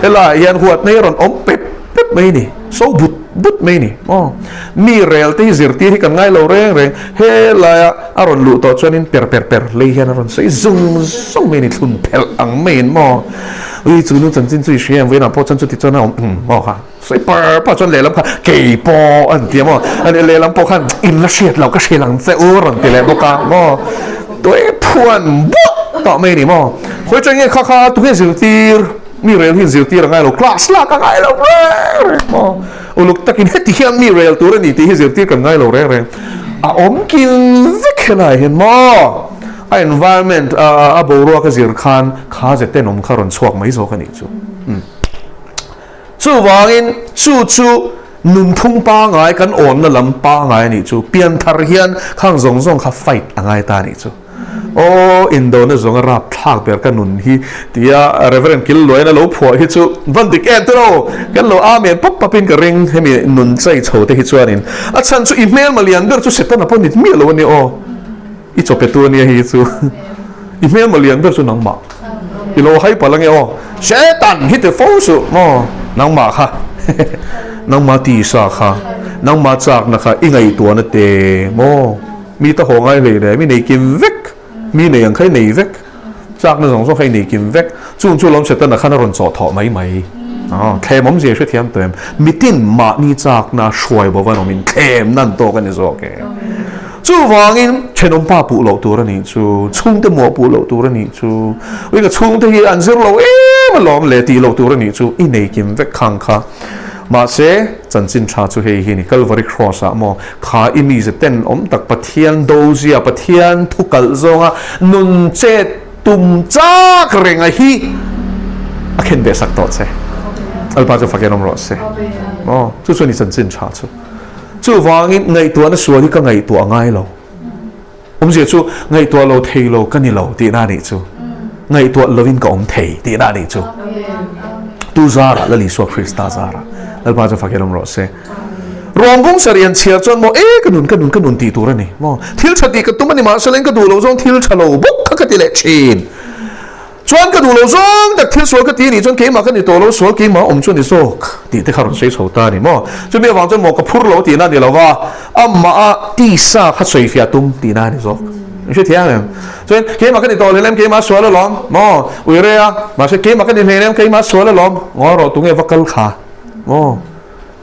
Helaiah hian huatna hi a rawn awm pep pep mai a ni. So but but mai ni maw. Mi rel te hi zirtir hi kan ngai lo reng reng, he laia a rawn luh tawh chuanin per per per lei hian a rawn sawi zung zung mai ni, thlun phelh ang maiin maw. Ui chu nu chanchin chu i hria em vawiinah pawh chuan chuti chuan a awm umm maw kha sawi par par chuan lehlam kha kei pawh an ti a maw, a nih lehlam pawh khan in la hriat loh ka hrilh ang che u rawn ti leh bawk a maw, tui phuan buah tawh mai ni maw. Khawi atang nge kha kha tunge zirtir? Mi rel hi zirtir a ngai lo, class lak a ngai lo reng reng maw? Uluk takin heti hian mi rel tur a ni tih hi zirtir kan ngai lo reng reng. A awm kin vek helai hian maw? A environment a boruak a zir khan kha ze tenawm kha rawn chhuak mai zawk a nih chu. Chuvangin chu chu nunphung pangai kan awnna lam pangai a nih chu. Pianthar hian khang zawng zawng kha fight a ngai ta a nih chu. Aw, indona zawnga rap thlak ber ka nun hi tia Reverend Killuaina lo phuah hi chu van dik em tilo, kan lo amen pap papin ka ring hemi nun chai chho te hi chuanin a chhan chu i hmelma lian ber chu Setana pawh nit miah lo a nia aw, i chaw petu a nia hi chu i hmelma lian ber chu nangmah i lo hai palh ange aw, Setan hi ti fo suh maw nangmah kha nangmah tisa kha nangmah chakna kha i ngaihtuahna te maw. Mi ta haw ngai hlei le, mi nei kim vek, mi nei ang kha i nei vek, chakna zawng zawng kha i nei kim vek, chung chu lawm Setana khan a rawn chawh thawh mai mai. Aw, thlem awmzia i hrethiam tawh em? Mitin mahni chakna hruai bo van awmin thlem nan tawk a ni zawk e. Chuvangin thenawmpa puh loh tur a nih chu, chhungte muah puh loh tur a nih chu, ui ka chhungte hi an zir lo em alawm le tih loh tur a nih chu, i nei kim vek khang kha. Mahse, chanchin tha chu hei hi a ni, Calvary Cross-ah maw, kha i mize ten awm tak Pathian dozia, Pathian thu kalh zawnga nun chet tum chak renga hi a khen ve sak tawh che. Lalpa chu fakin awm rawh se. Maw, chu chu a ni chanchin tha chu. Chuvangin ngaihtuahna sual hi ka ngaihtuah ngai lo. Awmzia chu ngaihtuah lo thei lo ka ni lo tihna a nih chu. Ngaihtuah lovin ka awm thei tihna a nih chu. Tu zarah Lal Isua Krista zarah. Lalpa chu fakin awm rawh se. Ruangbung sarih an chhiar chuan maw e ka nun ka nun ka nun tih tur a ni maw. Thil tha tih ka tum a ni mahse ka duh loh zawng thil tha lo bawk kha ka ti leh thin. Chuan ka duh lo zawng tak thil sual ka ti a nih chuan keimah ka ni tawh lo, sual keimah awm chu a ni zawk tih te kha rawn sawi chho ta a ni maw? Chumi avang chuan maw ka phur lo tihna a ni lo va, amah a tisa kha sawi fiah tum tihna a ni zawk. In hre thiang em? Chuan keimah ka ni tawh hleinem, keimah sual alawm maw? Ui rei a, mahse keimah ka ni hleinem, keimah sual alawm. Ngaw rawh tunge va kal kha maw?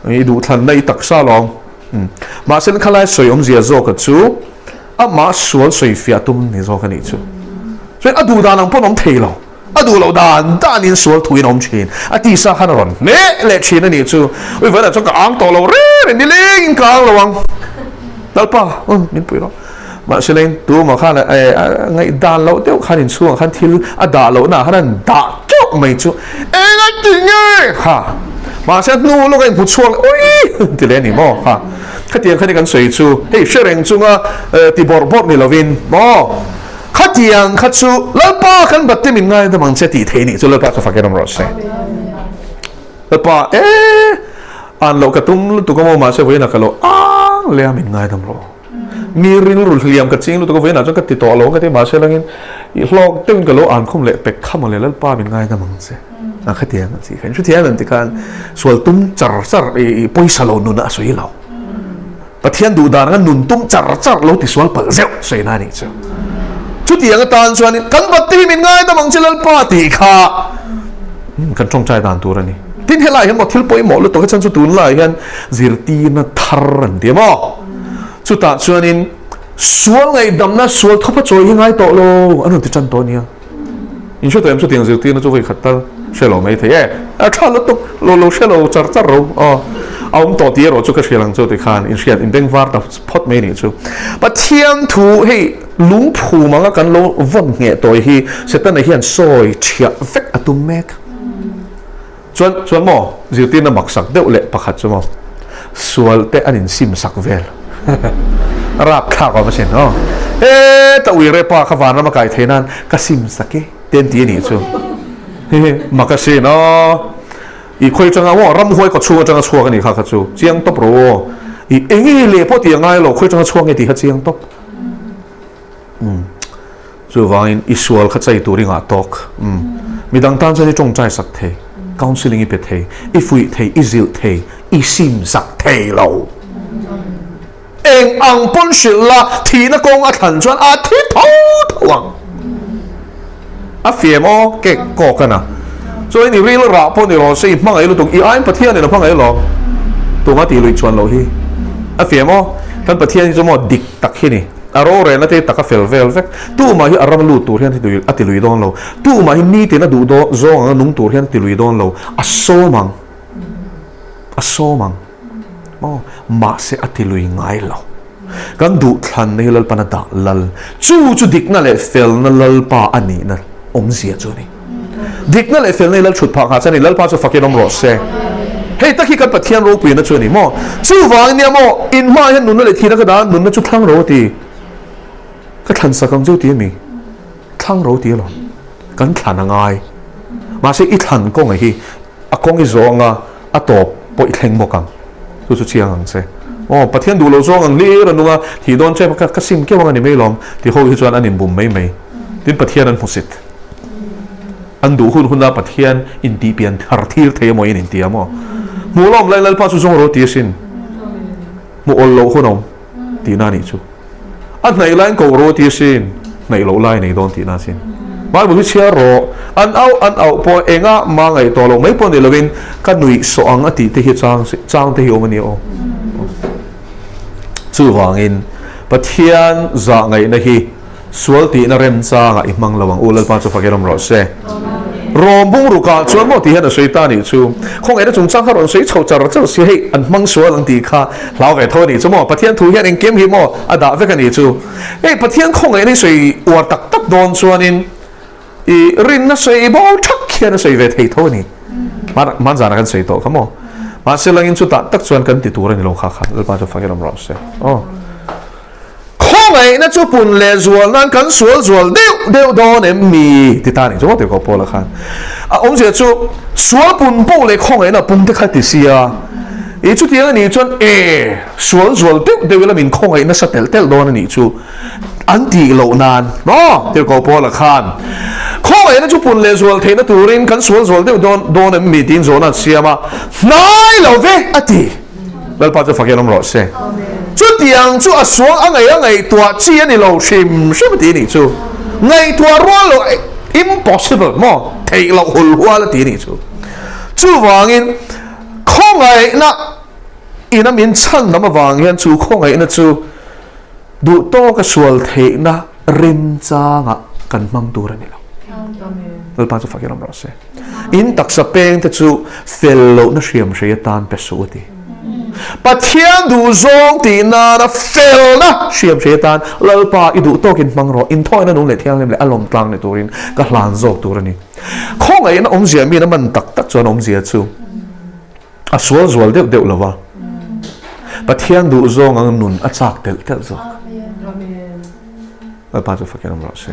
I duhthlanna i taksa alawm. Mahse khalai sawi awmzia zawka chu amah sual sawi fiah tum ni zawk a nih chu. Chuan a duh dan ang pawn awm thei lo, a duh loh dan danin sual thuin a awm thin. A tisa khan a rawn hneh leh thin a nih chu. Ui vawiinah chuan ka ang tawh lo reng reng, nilengin ka ang lo ang. Lalpa, min pui rawh. Mahse leng tumah khan ngaihdan loh deuh khan inchhungah khan thil a dah lohna ah khan an dah teuh mai chu eng a ti nge kha mahse a hnu lawk a inhmu chhuak leh ui ti leh a ni maw kha khatiang khan i kan sawi chu hei hre reng chunga ti bawrh bawrh ni lovin maw khatiang kha chu Lalpa kan batte min ngaidam ang che tih theih nih chu Lalpa chu fakin awm rawh se Lalpa e an loh ka tum lutuk a maw mahse vawiinah ka lo ang leh a min ngaidam rawh. Mi rilru hliam ka ching lutuk a vawiinah chuan ka ti tawh lo ang ka ti mahse langin i hlawk deuhin ka lo an khum leh pek kha mawle Lalpa min ngaidam ang che a khatiang a chi kha hrethiam em tikhan sual tum char char i pawisa lo nun a sawi lo Pathian duh dan anga nun tum char char lo ti sual palh zeuh sawina a nih chu chutiang atan chuan kan batte hi min ngaidam ang che Lalpa tih kha kan tawngtai dan tur a ni tin helai hian maw thil pawimawh lutuk a chan chu tunlai hian zirtirna thar an ti a maw Chutah chuanin sual ngaihdamna sual thawpa chawi hi ngai tawh lo an rawn ti tan tawh a nia. In hre tawh em chutiang zirtirna chu vawi khat tal hre lo mai thei e. A tha lutuk lo lo hre lo char char ro aw. A awm tawh tih erawh chu ka hriat ang chu tikhan in hriat in beng var ta phawt mai nih chu. Pathian thu hei lungphum anga kan lo vawn ngheh tawi hi Setana hian sawi thiah vek a tum mek. Chuan chuan maw zirtirna maksak deuh leh pakhat chu maw sual te an insim sak vel rap thlak awm asin aw heta uire pa kha vanram a kai thei nan ka sim sak e te an ti anih chu mak asin aw i khawi atanga maw ramhuai kaw chhung atanga chhuak anih kha kha chu chiang tawp ro aw i enge leh pawh tih a ngai lo khawi atanga chhuak nge tih kha chiang tawp. Chuvangin i sual kha chei tur i ngah tawk. Midang tan chuan i tawngtai sak thei, counselling i pe thei, i fuih thei, i zilh thei, i sim sak thei lo. Eng ang pawn hrilh la, thihna kawng a thlan chuan a thi tho tho ang. A fiam aw, kek kawk a na. Chuan i ril rah pawh ni rawh se, i hmangaih lutuk, i aiin Pathianin a hmangaih alawm. Tunga tih luih chuan loh hi. A fiam aw, kan Pathian hi chu maw dik tak hi ni. A rorelna te tak a fel vel vek. Tumah hi a ram lut tur hian a ti lui dawn lo. Tumah hi nitin a duh dawn zawng anga nung tur hian a ti lui dawn lo. A sawm ang. A sawm ang. Maw? Mahse a ti lui ngai lo. Kan duhthlanna hi Lalpan a dah lal. Chu chu dikna leh felna Lalpa a nihna awmzia chu a ni. Dikna leh felna hi Lal chhut phah nghah chuan a ni. Lalpa chu fakin awm rawh se. Hei tak hi kan Pathian ropuina chu a ni maw? Chuvangin nia maw, in hmaah hian nunna leh thihna ka dah a, nunna chu thlang ro a ti. Ka thlan sak ang chu ti a mi? Thlang ro ti alawm. Kan thlan a ngai. Mahse i thlan kawnga hi a kawng i zawng a, a tawp pawh i thleng bawk ang. Chu chu chiang ang che. Aw, Pathian duh lo zawng ang hlir a nung a, thih dawn che ka sim keuh ang a ni mai lawm ti ho hi chuan an inbum mai mai. Tin Pathian an hmusit. An duh hun huna Pathian intihpian thar thir thei emaw in inti a maw? Hmuh lawm lai Lalpa chu zawng ro ti asin. Hmuh awl loh hun awm tihna a nih chu. A hnaih laiin ko ro ti asin, hnaih loh lai nei dawn tihna asin. Bible hi chhiar rawh, an auh an auh pawh engah mah ngaih tawh loh mai pawh ni lovin ka nuih sawh ang a tih te hi chang chang te hi awm a nia aw. Chuvangin Pathian zah ngaihna hi Sual tihna remchangah i hmang lo ang u, Lalpa chu fakin awm rawh se. Rawm bung rukah chuan maw tih hian a sawi ta nih chu. Khawngaihna chungchang kha rawn sawi chho char char si, hei an hmang sual ang tih kha hlau ve tho a nih chu maw. Pathian thu hian engkim hi maw a dah vek a nih chu. Hei Pathian khawngaihna hi sawi uar tak tak dawn chuanin i rinna sawi bo thak hian a sawi ve thei tho a ni. Hmanzana kan sawi tawh kha maw. Mahse langin chutah tak chuan kan ti tur a ni lo kha kha, Lalpa chu fakin awm rawh se. Aw. Khawngaihna chu pun leh zual nan kan sual zual deuh deuh dawn em mi? Ti ta nih chu maw tirhkoh Paula khan. A awmzia chu sual pun poh leh khawngaihna pum te kha ti sia. I chutiang a nih chuan e, sual zual deuh deuh ila min khawngaih nasa telh telh dawn a nih chu an tih loh nan maw tirhkoh Paula khan. Khawngaihna chu pun leh zual theihna turin kan sual zual deuh dawn dawn em mi tiin zawhna an siam a, hnai lo ve a ti. Lalpa chu fakin awm rawh se. Chutiang chu a sual a ngaih a ngaihtuah chi a ni lo hrim hrim a ti nih chu. Ngaihtuah rual loh impossible maw theih loh hul hual a ti nih chu. Chuvangin khawngaihna ina min chhan lam avang hian chu khawngaihna chu duh tawka sual theihna remchangah kan hmang tur a ni lo. Lalpa chu fakin awm rawh se. In taksa peng te chu fel lohna hriam hrei atan pe suh a ti. Pathian duh zawng tih nana felna hriam hrei atan Lalpa i duh tawkin hmang rawh, inthawina nung leh thianghlim leh a lawm tlang ni turin ka hlan zawk tur a ni. Khawngaihna awmzia miin a man tak tak chuan awmzia chu a sual zual deuh deuh lo va, Pathian duh zawng ang nun a chak telh telh zawk. Lalpa chu fakin awm rawh se.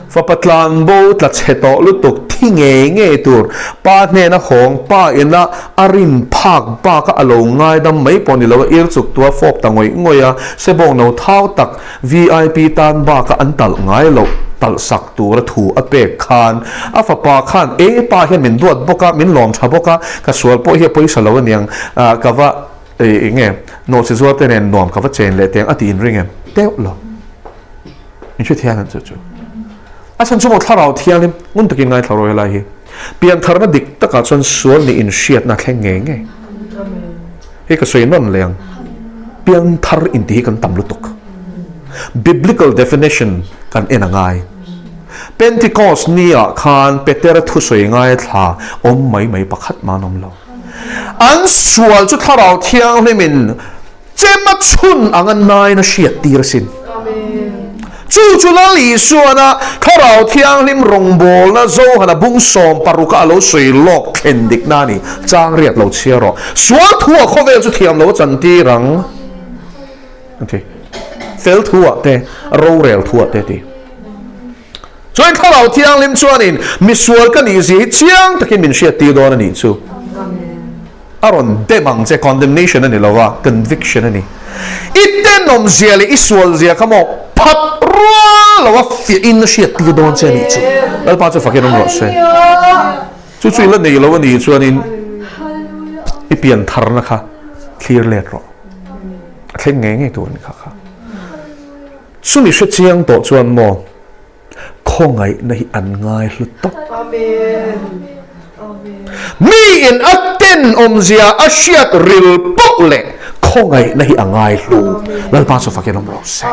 Fapa tlan bo tla chhe tawh lutuk thi ngei ngei tur pa hnena hawng pa ina a rin phak baka a lo ngaidam mai pawh ni lo a ir chuk tua fawp ta ngawih ngawih a, sebawng no thau tak VIP tan baka an talh ngai loh talh sak tura thu a pek khan a fapa khan e pa hian min duat bawk a, min lawm tha bawk a, ka sual pawh hi a pawisa lo aniang ka va Eng nge nawhchi zuar te nen nuam ka va chen leh teng a ti inring em? Deuh lo. Min hre thiang an chu chu. A chhan chu maw thlarau thianghlim ngun takin ngaithla rawh helai hi. Piantharna dik takah chuan sual nih inhriatna thleng ngei ngei. Hei ka sawi nawn leh ang. Pianthar inti hi kan tam lutuk. Biblical definition kan en a ngai. Pentecost ni ah khan Petera thusawi ngaithla awm mai mai pakhat mah an awm lo. An sual chu Thlarau Thianghlimin chem a chhun anga nain a hriat tir asin. Chu chu Lal Isuana Thlarau Thianghlim rawngbawlna Johana bung 16 a lo sawi lawk thlen dikna a ni. Chang riat lo chhiar rawh. Sual thu a khawvel chu thiam lo a chantir ang. A ti. Fel thu ah te, rorel thu ah te a ti. Chuan Thlarau Thianghlim chuanin misual ka nih zia hi chiang takin min hriattir dawn a nih chu. A rawn dem ang che, condemnation a ni lo va, conviction a ni. I tenawm zia leh i sual zia kha maw phat rual lo a fiahin a hriattir dawn che a nih chu. Lalpa chu fakin awm rawh se. Chu chu i la nei lo a nih chuanin. I pian tharna kha thlir let rawh. A thleng ngei ngei tur a ni kha kha. Chumi hre chiang tawh chuan maw khawngaihna hi an ngai hlu tawp. Mi in a ten awmzia a hriat ril poh leh khawngaihna hi a ngai hlu. Lalpa chu fakin awm rawh se.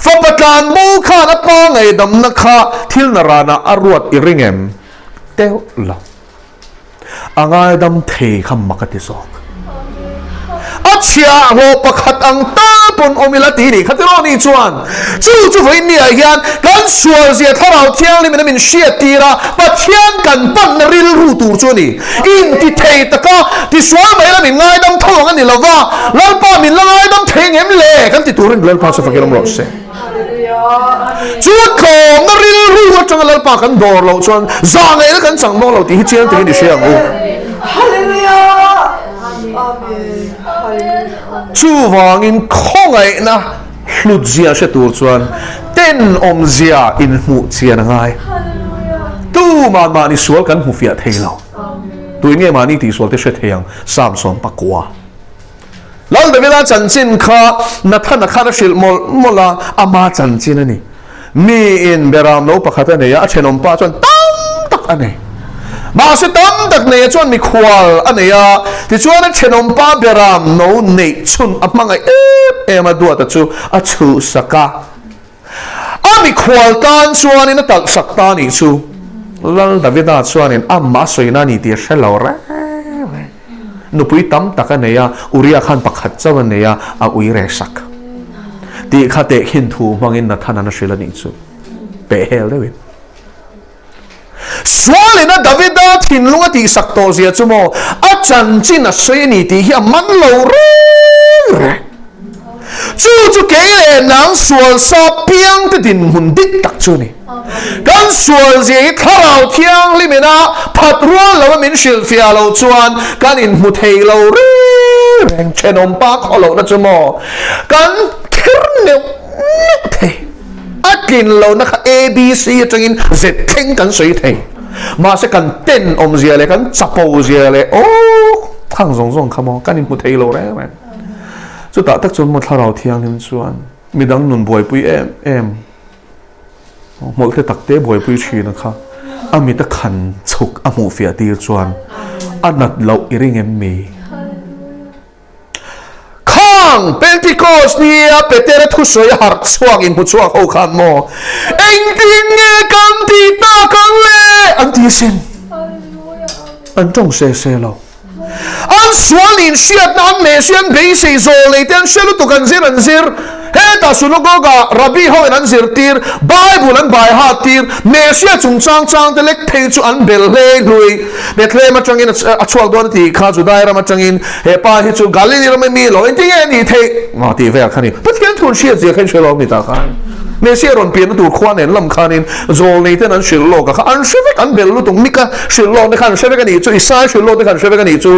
Fapa tlanbo khan a pa ngaihdamna kha thil naranah a ruat i ring em? Teuh lo. A ngaidam thei kha mak a ti zawk. A chhiahhlawh pakhat ang tal pawn awm ila ti nih kha tiraw ni chuan chu chu vawiin ni ah hian kan sualzia thlarau thianghlim in a min hriat tir a, Pathian kan panna rilru tur chu a ni. Inti thei taka tisual mai la min ngaidam tho ang a ni lo va, Lalpa min la ngaidam thei ang em le? Kan ti turin Lalpa chu fakin awm rawh se. Chu tlawmna rilru atanga Lalpa kan dawr loh chuan zahngaihna kan chang dawn lo tih hi chiang takin i hria ang u. Chuvangin khawngaihna hlutzia hre tur chuan tenawmzia inhmuh chian a ngai. Tuman mahni sual kan hmu fiah thei lo. Tuin nge mahni tihsual te hre thei ang? Samson pakua. Lal Davida chanchin kha Nathana khan a hrilh mawlh mawlh a, ama chanchin a ni. Miin beram lo pakhat a nei a, a thenawm pa chuan tam tak a nei. Mahse tam tak neia chuan mikhual a nei a, tichuan a thenawm pa beram no neih chhun a hmangaih em em a, duata chu a chhuhsak a. A mikhual tan chuanin a talhsak ta nih chu Lal Davida chuanin amah a sawina a ni tih a hre lo reng reng. Nupui tam tak a nei a, Uria khan pakhat chauh a nei a, a ui reh sak tih kha tehkhin thu hmangin Nathana'n a hrilh a nih chu pehhel deuhin. Sualin a Davida thinlung a tihsak tawh zia chu maw a chanchin a sawi a ni tih hi a man lo reng reng. Chu chu kei leh nang sual sa piang te dinhmun dik tak chu a ni. Kan sual zia hi thlarau thianghlim ina phat rual lo a min hrilhfiah lo chuan kan inhmu thei lo reng reng. Thenawm pa khaw lohna chu maw kan thir neuh neuh thei. A tlin lohna kha ABC atangin Z thleng kan sawi thei. Mahse kan ten awmzia leh kan chapo zia leh aw khang zawng zawng kha maw kan inhmu thei lo reng reng. Chutah tak chuan maw thlarau thianghlim chuan midang nun buaipui em em hmawlhte takte buaipui thin a kha a mit a khan chhuk a hmuh fiah tir chuan a nat loh i ring em mi? Khang Pentecost nia Petera thusawi a harh chhuak in hmu chhuak ho khan maw engtin nge kan tih tak ang le an ti asin. An tawng se se lo. An sual in hriatna an leh si an beisei zawl nei te an hre lutuk an zir an zir. Hetah synagogue-ah Rabbi hoin an zirtir, Bible an baihat tir, Messiah chungchang chang te lek phei chu an bel hlei hlui. Bethlehem atangin a chhuak dawn a tih kha Judai ram atangin he pa hi chu Galili rama mi lo engtin nge a nih theih? Mah tih vel kha ni. Pathian thu an hriat zia kha in hre lo mi tah khan. Messiah rawn pianna tur khua nen lam khanin zawlnei ten an hrilh lawk a kha an hre vek an bel lutuk Mika hrilh lawk te khan an hre vek a nih chu Isai hrilh lawk te khan an hre vek a nih chu.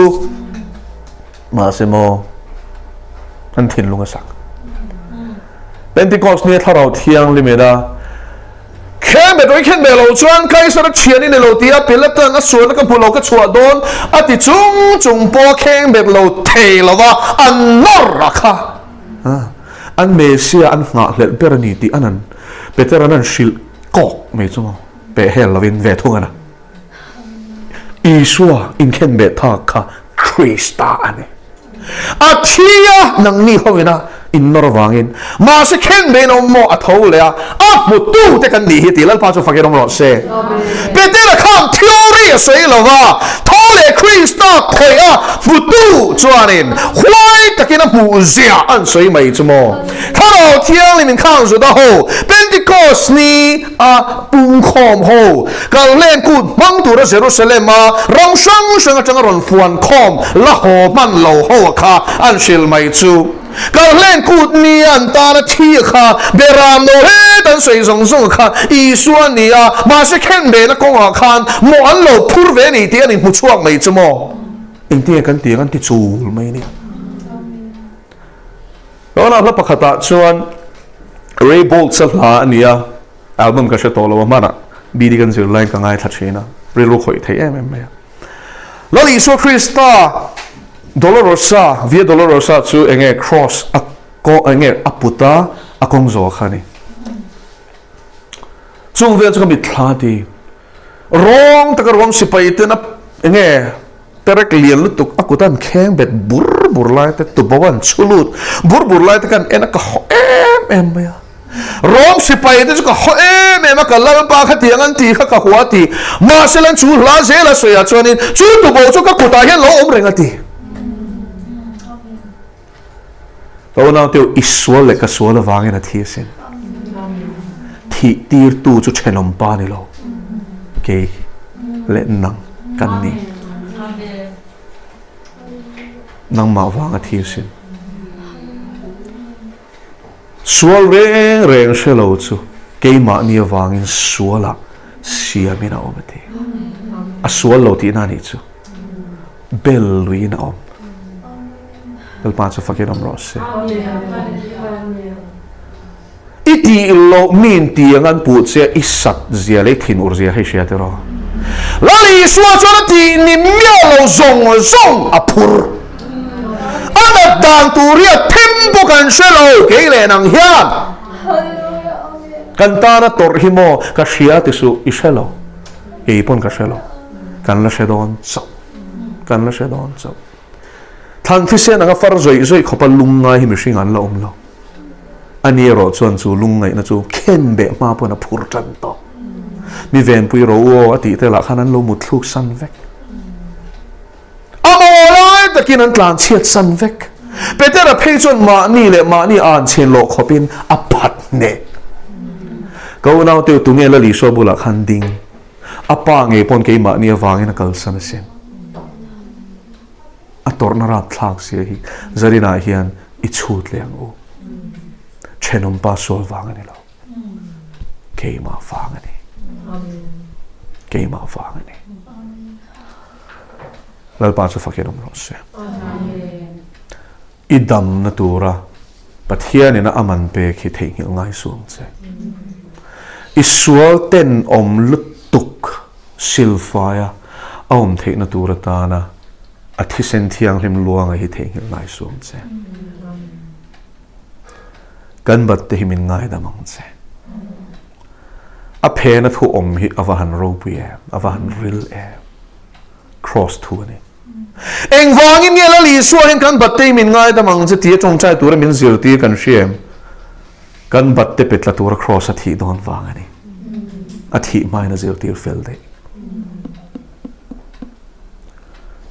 Mahse maw an thinlung a sak. Pentecost nia thlarau thianghlim ina Khen bet oi khen ve lo chuan Kaisar a thian i ni lo tia Pilatan a sualna ka hmu lo ka chhuah dawn a ti chung chung pawh a kheng bet lo thei lo va an nawr a kha. An Messiah an nghahhlelh ber a ni tih an an Peter-an an hrilh kawk mai chu maw pehhel lovin ve thung a na. Isua inkhen beh thak kha Krista a ni. A thi a, nangni ho ina innawr avangin. Mahse khen bein a awm maw? A tho leh a, a hmutu te kan nih hi tih Lalpa chu fakin awm rawh se. Petera khan theory a sawi lo va, tho leh Krista khawih a hmutu chuanin huai takin a hmuh zia an sawi mai chu maw? Thlarau Thianghlim inkhang Juda ho Pentecost ni a pungkhawm ho Kalhlen kut hmang tura Jerusalem-a ram hrang hrang atanga rawn fuan khawm la haw hman lo ho a kha an hrilh mai chu. Kalhlen kut ni a an tana thi a kha beram no het an sawi zawng zawng a kha Isua a ni a, mahse khenbehna kawngah khan mawh an lo phur ve a ni tih an inhmu chhuak mai chu maw? Engtinge kan ti ang an ti chul mai a ni. Tunah hla pakhatah chuan Ray Boltz-a hla a ni a. Album ka hre tawh lo a, hmanah BD kan zir laiin ka ngaithla thin a, rilru khawih thei em em mai a. Lal Isua Krista Dolorosa, Via Dolorosa chu enge cross a enge a put a, a kawng zawh kha a ni. Chung vel chu ka mitthla ti. Rawng taka ruang sipai ten a enge perek lian lutuk a kut an kheng bet bur bur lai te tubo an chhu lut bur bur lai te khan en a ka haw em em mai a. Rawng sipai te chu ka haw em em a ka lalpa kha tiang an tih kha ka hua ti. Mahse lan chu hla zel a sawi ah chuanin chu tubo chu ka kutah hian lo awm reng a ti. Ka unau teu i sual leh ka sual avangin a thi asin. Thih tirtu chu thenawm pa ni lo, kei leh nang kan ni. Nangmah vang a thi asin. Sual reng reng hre lo chu keimahni avangin sualah siamin a awm a ti. A sual lo tihna a nih chu. Bel luiin a awm. Lalpa chu fakin awm rawh se. I tih loh min ti ang an puh che i sat zia leh i thinur zia hei hria tiraw. Lal Isua chuan a tih ni miah lo zawng zawng a phur. A nat dan tur hi a them bawk an hre lo kei leh nang hian. Kan tana tawrh hi maw ka hria ti suh i hre lo. Kei pawn ka hre lo. Kan la hre dawn chauh. Kan la hre dawn chauh. Thlan thisen anga far zawih zawih khawpa lungngai hi mihring an la awm lo. Ani erawh chuan chu lungngaihna chu khen beh hma pawn a phur tan tawh. Mi venpui ro u aw a tih te lah khan an lo mutthluk san vek. A maw lai takin an tlan chhiat san vek. Petera phei chuan mahni leh mahni an chhen lawh khawpin a phat hneh. Ka unaute u tunge Lal Isua bulah khan ding. A pa ngei pawn keimahni avangin a kalsan asin. A tawrhna rapthlak zia hi Zarina hian i chhut leh ang u. Thenawm pa sual vang a ni lo. Keimah vang a ni. Keimah vang a ni. Lalpa chu fakin awm rawh se. I damna tura Pathianin a aman pek hi theihnghilh ngai suh ang che. I sual tenawm lutuk silfaia a awm theihna tur atana a thisen thianghlim luanga hi theihnghilh ngai suh ang che. Kan bat te hi min ngaidam ang che. A phena thu awm hi a va han ropui em, a va han ril em. Cross thu a ni. Engvangin nge Lal Isua hian kan batte min ngaidam ang che tia tawngtai tura min zirtir kan hria em? Kan batte pe tla tura Kraws a thih dawn vang a ni. A thih hmain a zirtir fel daih.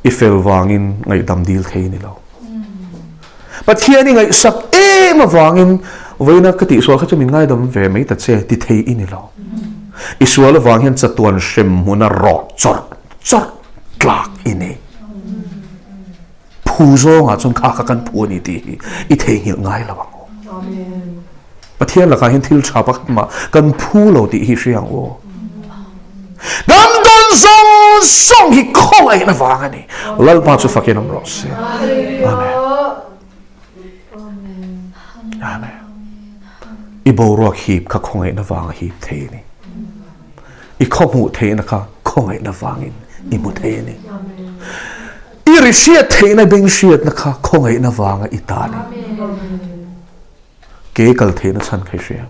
I fel vangin ngaihdam dil thei ni lo. Pathian i ngaihsak em avangin vawiina ka tihsual kha chu min ngaidam ve mai ta che ti thei i ni lo. I sual avang hian chatuan hrem hmuna rawh chawrh chawrh tlak i nei. Phu zawngah chuan kha kha kan phu a ni tih hi i theihnghilh ngai lo ang u. Pathian lakah hian thil tha pakhat mah kan phu lo tih hi hria ang u. Kan dawn zawng zawng hi khawngaihna vang a ni. Lalpa chu fakin awm rawh se. Amen. Amen. I boruak hip kha khawngaihna vanga hip thei a ni. I khaw hmuh theihna kha khawngaihna vangin i hmu thei a ni. I ri hriat theihna beng hriatna kha khawngaihna vanga i ta a ni. Ke kal theihna chhan kha i hria.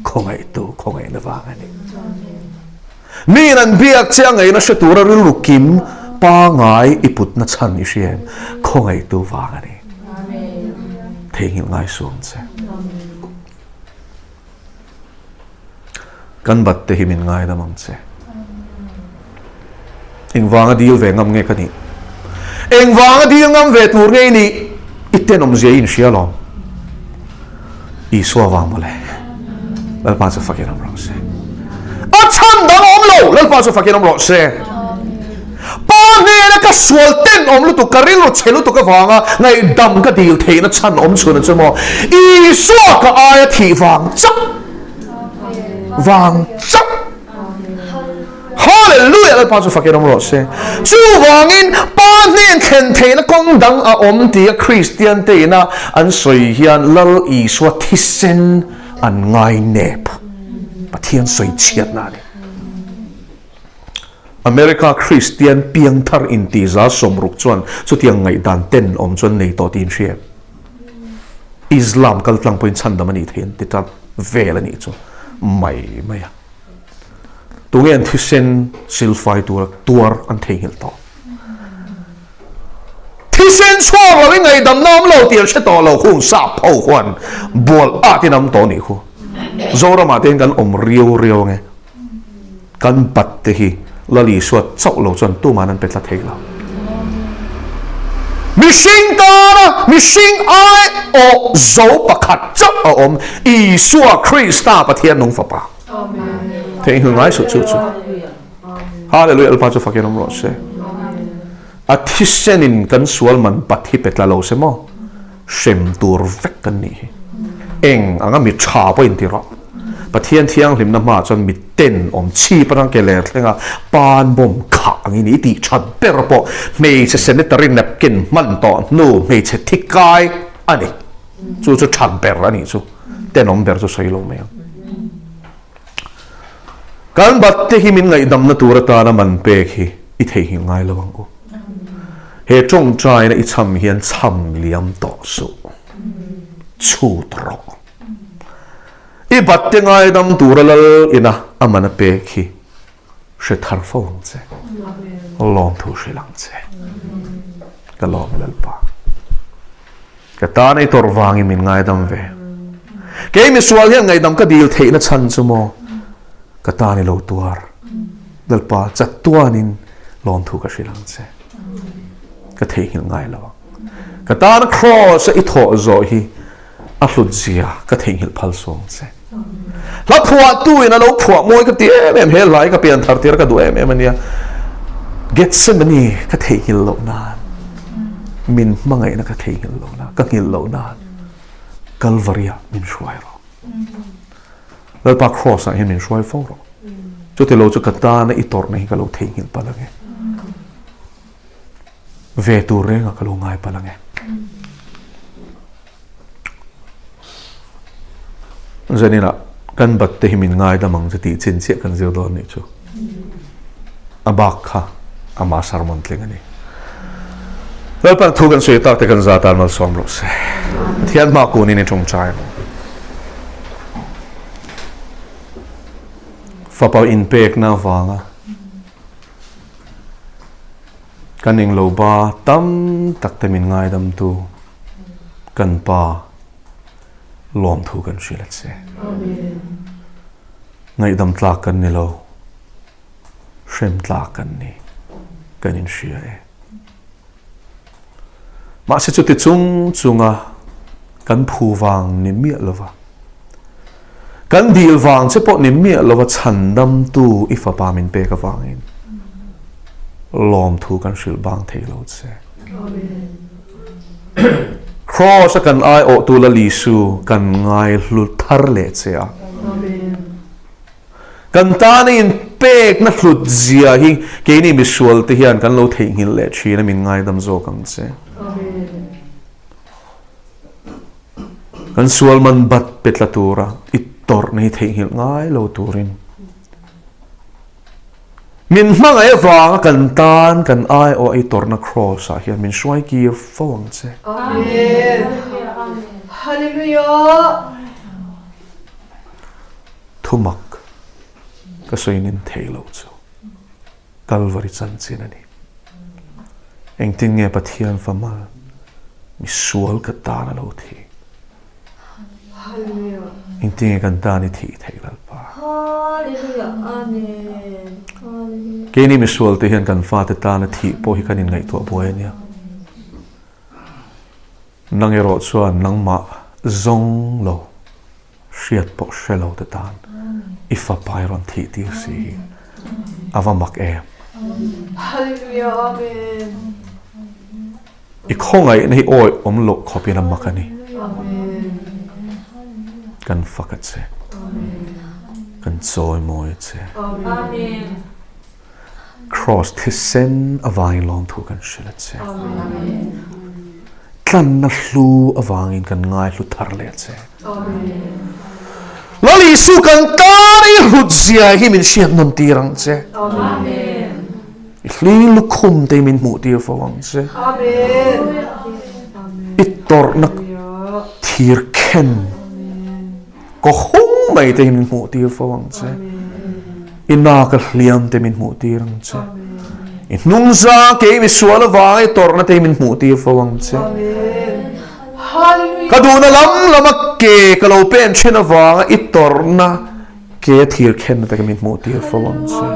Khawngaihtu khawngaihna vang a ni. Miin an biak che a ngaihna hre tura rilru kim pangai i putna chhan i hria em? Khawngaihtu vang a ni. Theihnghilh ngai suh ang che. Kan bat te hi min ngaidam ang che. Engvanga dil ve ngam nge ka nih? Engvanga dil ngam ve tur nge i nih? I tenawmzia i inhria alawm. Isua vang mawle. Lalpa chu fakin awm rawh se. A chhan dang awm lo. Lalpa chu fakin awm rawh se. Pa hnena ka sual tenawm lutuk, ka rilru chhe lutuk avanga ngaihdam ka dil theihna chhan awm chhun chu maw? Isua ka aia thih vang chauh. Vang chauh. Hallelujah! Lalpa chu fakin awm rawh se. Chuvangin Pa hnen thlen theihna kawng dang a awm tia Kristian te ina an sawi hian Lal Isua thisen an ngai nep. Pathian sawi chhiatna a ni. America Kristian piangthar inti 60% chuan chutiang ngaihdan ten awm chuan nei tawh tiin hria em? Islam kaltlang pawhin chhandam a nih theih an ti ta vel a nih chu mai mai a. Tunge an thisen silfai tura tuar an theihnghilh tawh? Thisen chhuak lo i ngaihdamna awm lo tih an hre tawh lo khung sap ho khuan bual at in am tawh nih khu. Zoramah te hian kan awm riau riau ange. Kan bat te hi Lal Isua chauh lo chuan tuman an pe tla thei lo. Mihring tana mihring ai awh zo pakhat chauh a awm, Isua Krista Pathian nung fapa. Theihnghilh ngai suh chu chu. Hallelujah Lalpa chu fakin awm rawh se. A thisenin kan sual man pat hi pe tla lo se maw? Hrem tur vek kan nih hi. Eng anga mi tha pawh inti rawh. Pathian thianghlimna hmaah chuan mi ten awm chhip atang ke ler thlenga pan bawm khah angin i tih that ber pawh hmeichhe sanitary napkin hman tawh hnu hmeichhe thi kai a ni. Chu chu that ber a nih chu. Tenawm ber chu sawi lo mai ang. Kan bat te hi min ngaihdamna tur atana man pek hi i theihnghilh ngai lo ang u. He tawngtaina i chham hian chham liam tawh suh. Chhut rawh. I bat te ngaidam tura lal ina a man a pek hi hre thar fo ang che. Lawmthu hrilh ang che. Ka lawm e Lalpa. Ka tan ei tawrh vangin min ngaidam ve. Kei misual hian ngaihdam ka dil theihna chhan chu maw ka tan i lo tuar. Lalpa chatuanin lawmthu ka hrilh ang che. Ka theihnghilh ngai lo ang. Ka tan kraws a i thawh zawh hi a hlut zia ka theihnghilh phal suang che. Hla phuahtu in a lo phuah mawi ka ti em em, he hla hi ka pian thar tir ka duh em em a nia. Gethsemane ka theihnghilh loh nan, min hmangaihna ka theihnghilh loh nan, ka nghilh loh nan Kalvari ah min hruai rawh. Lalpa Kraws ah hian min hruai fo rawh. Chuti lo chu ka tana i tawrhna hi ka lo theihnghilh palh ange. Ve tur rengah ka lo ngai palh ange. Zaninah kan bat te hi min ngaidam ang chu tih chin chiah kan zir dawn nih chu. A bak kha ama sermon tling a ni. Lalpan thu kan sawi tak te kan za tan malsawm rawh se. Pathian hma kunin i tawngtai ang. Fapa inpekna avanga kan englo ba tam tak te min ngaidamtu Kan Pa lawmthu kan hrilh a che. Ngaihdam tlak kan ni lo, hrem tlak kan ni, kan inhria e. Mahse chuti chung chunga kan phu vang ni miah lova, kan dil vang che pawh ni miah lova chhandamtu i fapa min pek avangin lawmthu kan hrilh bang thei lo che. Kraws a kan aiawhtu Lal Isu kan ngaihlu thar leh che a. Kan tana inpekna hlut zia hi keini misual te hian kan lo theihnghilh leh thin a min ngaidam zawk ang che. Kan sual man bat pe tla tura i tawrhna hi theihnghilh ngai lo turin Min hmangaih avanga kan tan kan aiawh ei tawrhna Kraws ah hian min hruai kir fo ang che. Amen. Hallelujah. Thumak ka sawi nin thei lo chu Kalvari chanchin a ni. Engtin nge Pathian famal misual ka tan a lo thi. Engtin nge kan tan i thih theih Lalpa? Keini misual te hian kan fate tana thih pawh hi kan inngaihtuah buai a nia. Nang erawh chuan nangmah zawng lo, hriat pawh hre lo te tan i fapa i rawn thih tir si hi a va mak em. I khawngaihna hi awi awm loh khawpin a mak a ni. Kan fak a che. Kan chawimawi a che. Kraws thisen avangin lawmthu kan hrilh a che. Tlanna hlu avangin kan ngaihlu thar leh a che. Lal Isu kan tan i hlut zia hi min hriat nawn tir ang che. I hling lukhum te min hmuh tir fo ang che. I tawrhna thir khen kaw hung mai te hi min hmuh tir fo ang che. I naka hliam te min hmuh tir ang che. I hnungzang kei misual avanga i tawrhna te hi min hmuh tir fo ang che. Ka duhna lam lama ke ka lo pen thin avanga i tawrhna Ke thir khenna te min hmuh tir fo ang che.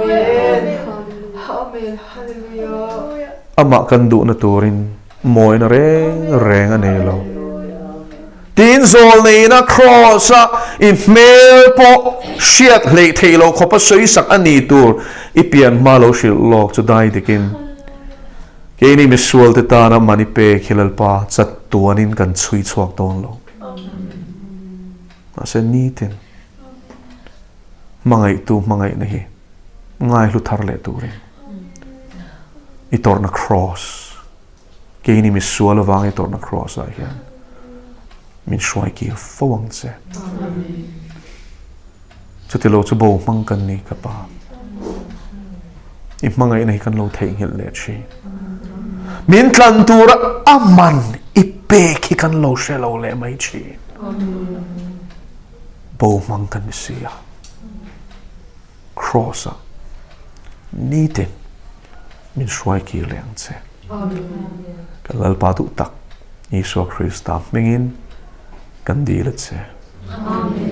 Amah kan duhna turin mawina reng reng a nei lo. Tin zawl neina Kraws-a i hmel pawh hriat hleih theih loh khawpa sawisak a ni tur i pian hma lo hrilh lawk chu dai dikin keini misualte tana man i pek hi Lalpa chatuanin kan chhui chhuak dawn lo. Mahse nitin hmangaihtu hmangaihna hi ngaihlu thar leh turin i tawrhna kraws, keini misual avanga i tawrhna kraws ah hian min hruai kir fo ang che. Chuti lo chu bo hmang kan ni ka pa. I hmangaihna hi kan lo theihnghilh leh thin. Min tlan tura a man i pek hi kan lo hre lo leh mai thin. Bo hmang kan ni si a. Kraws ah nitin min hruai kir leh ang che. Kan Lalpa duh tak Isua Krista hmingin kan dil a che. Amen.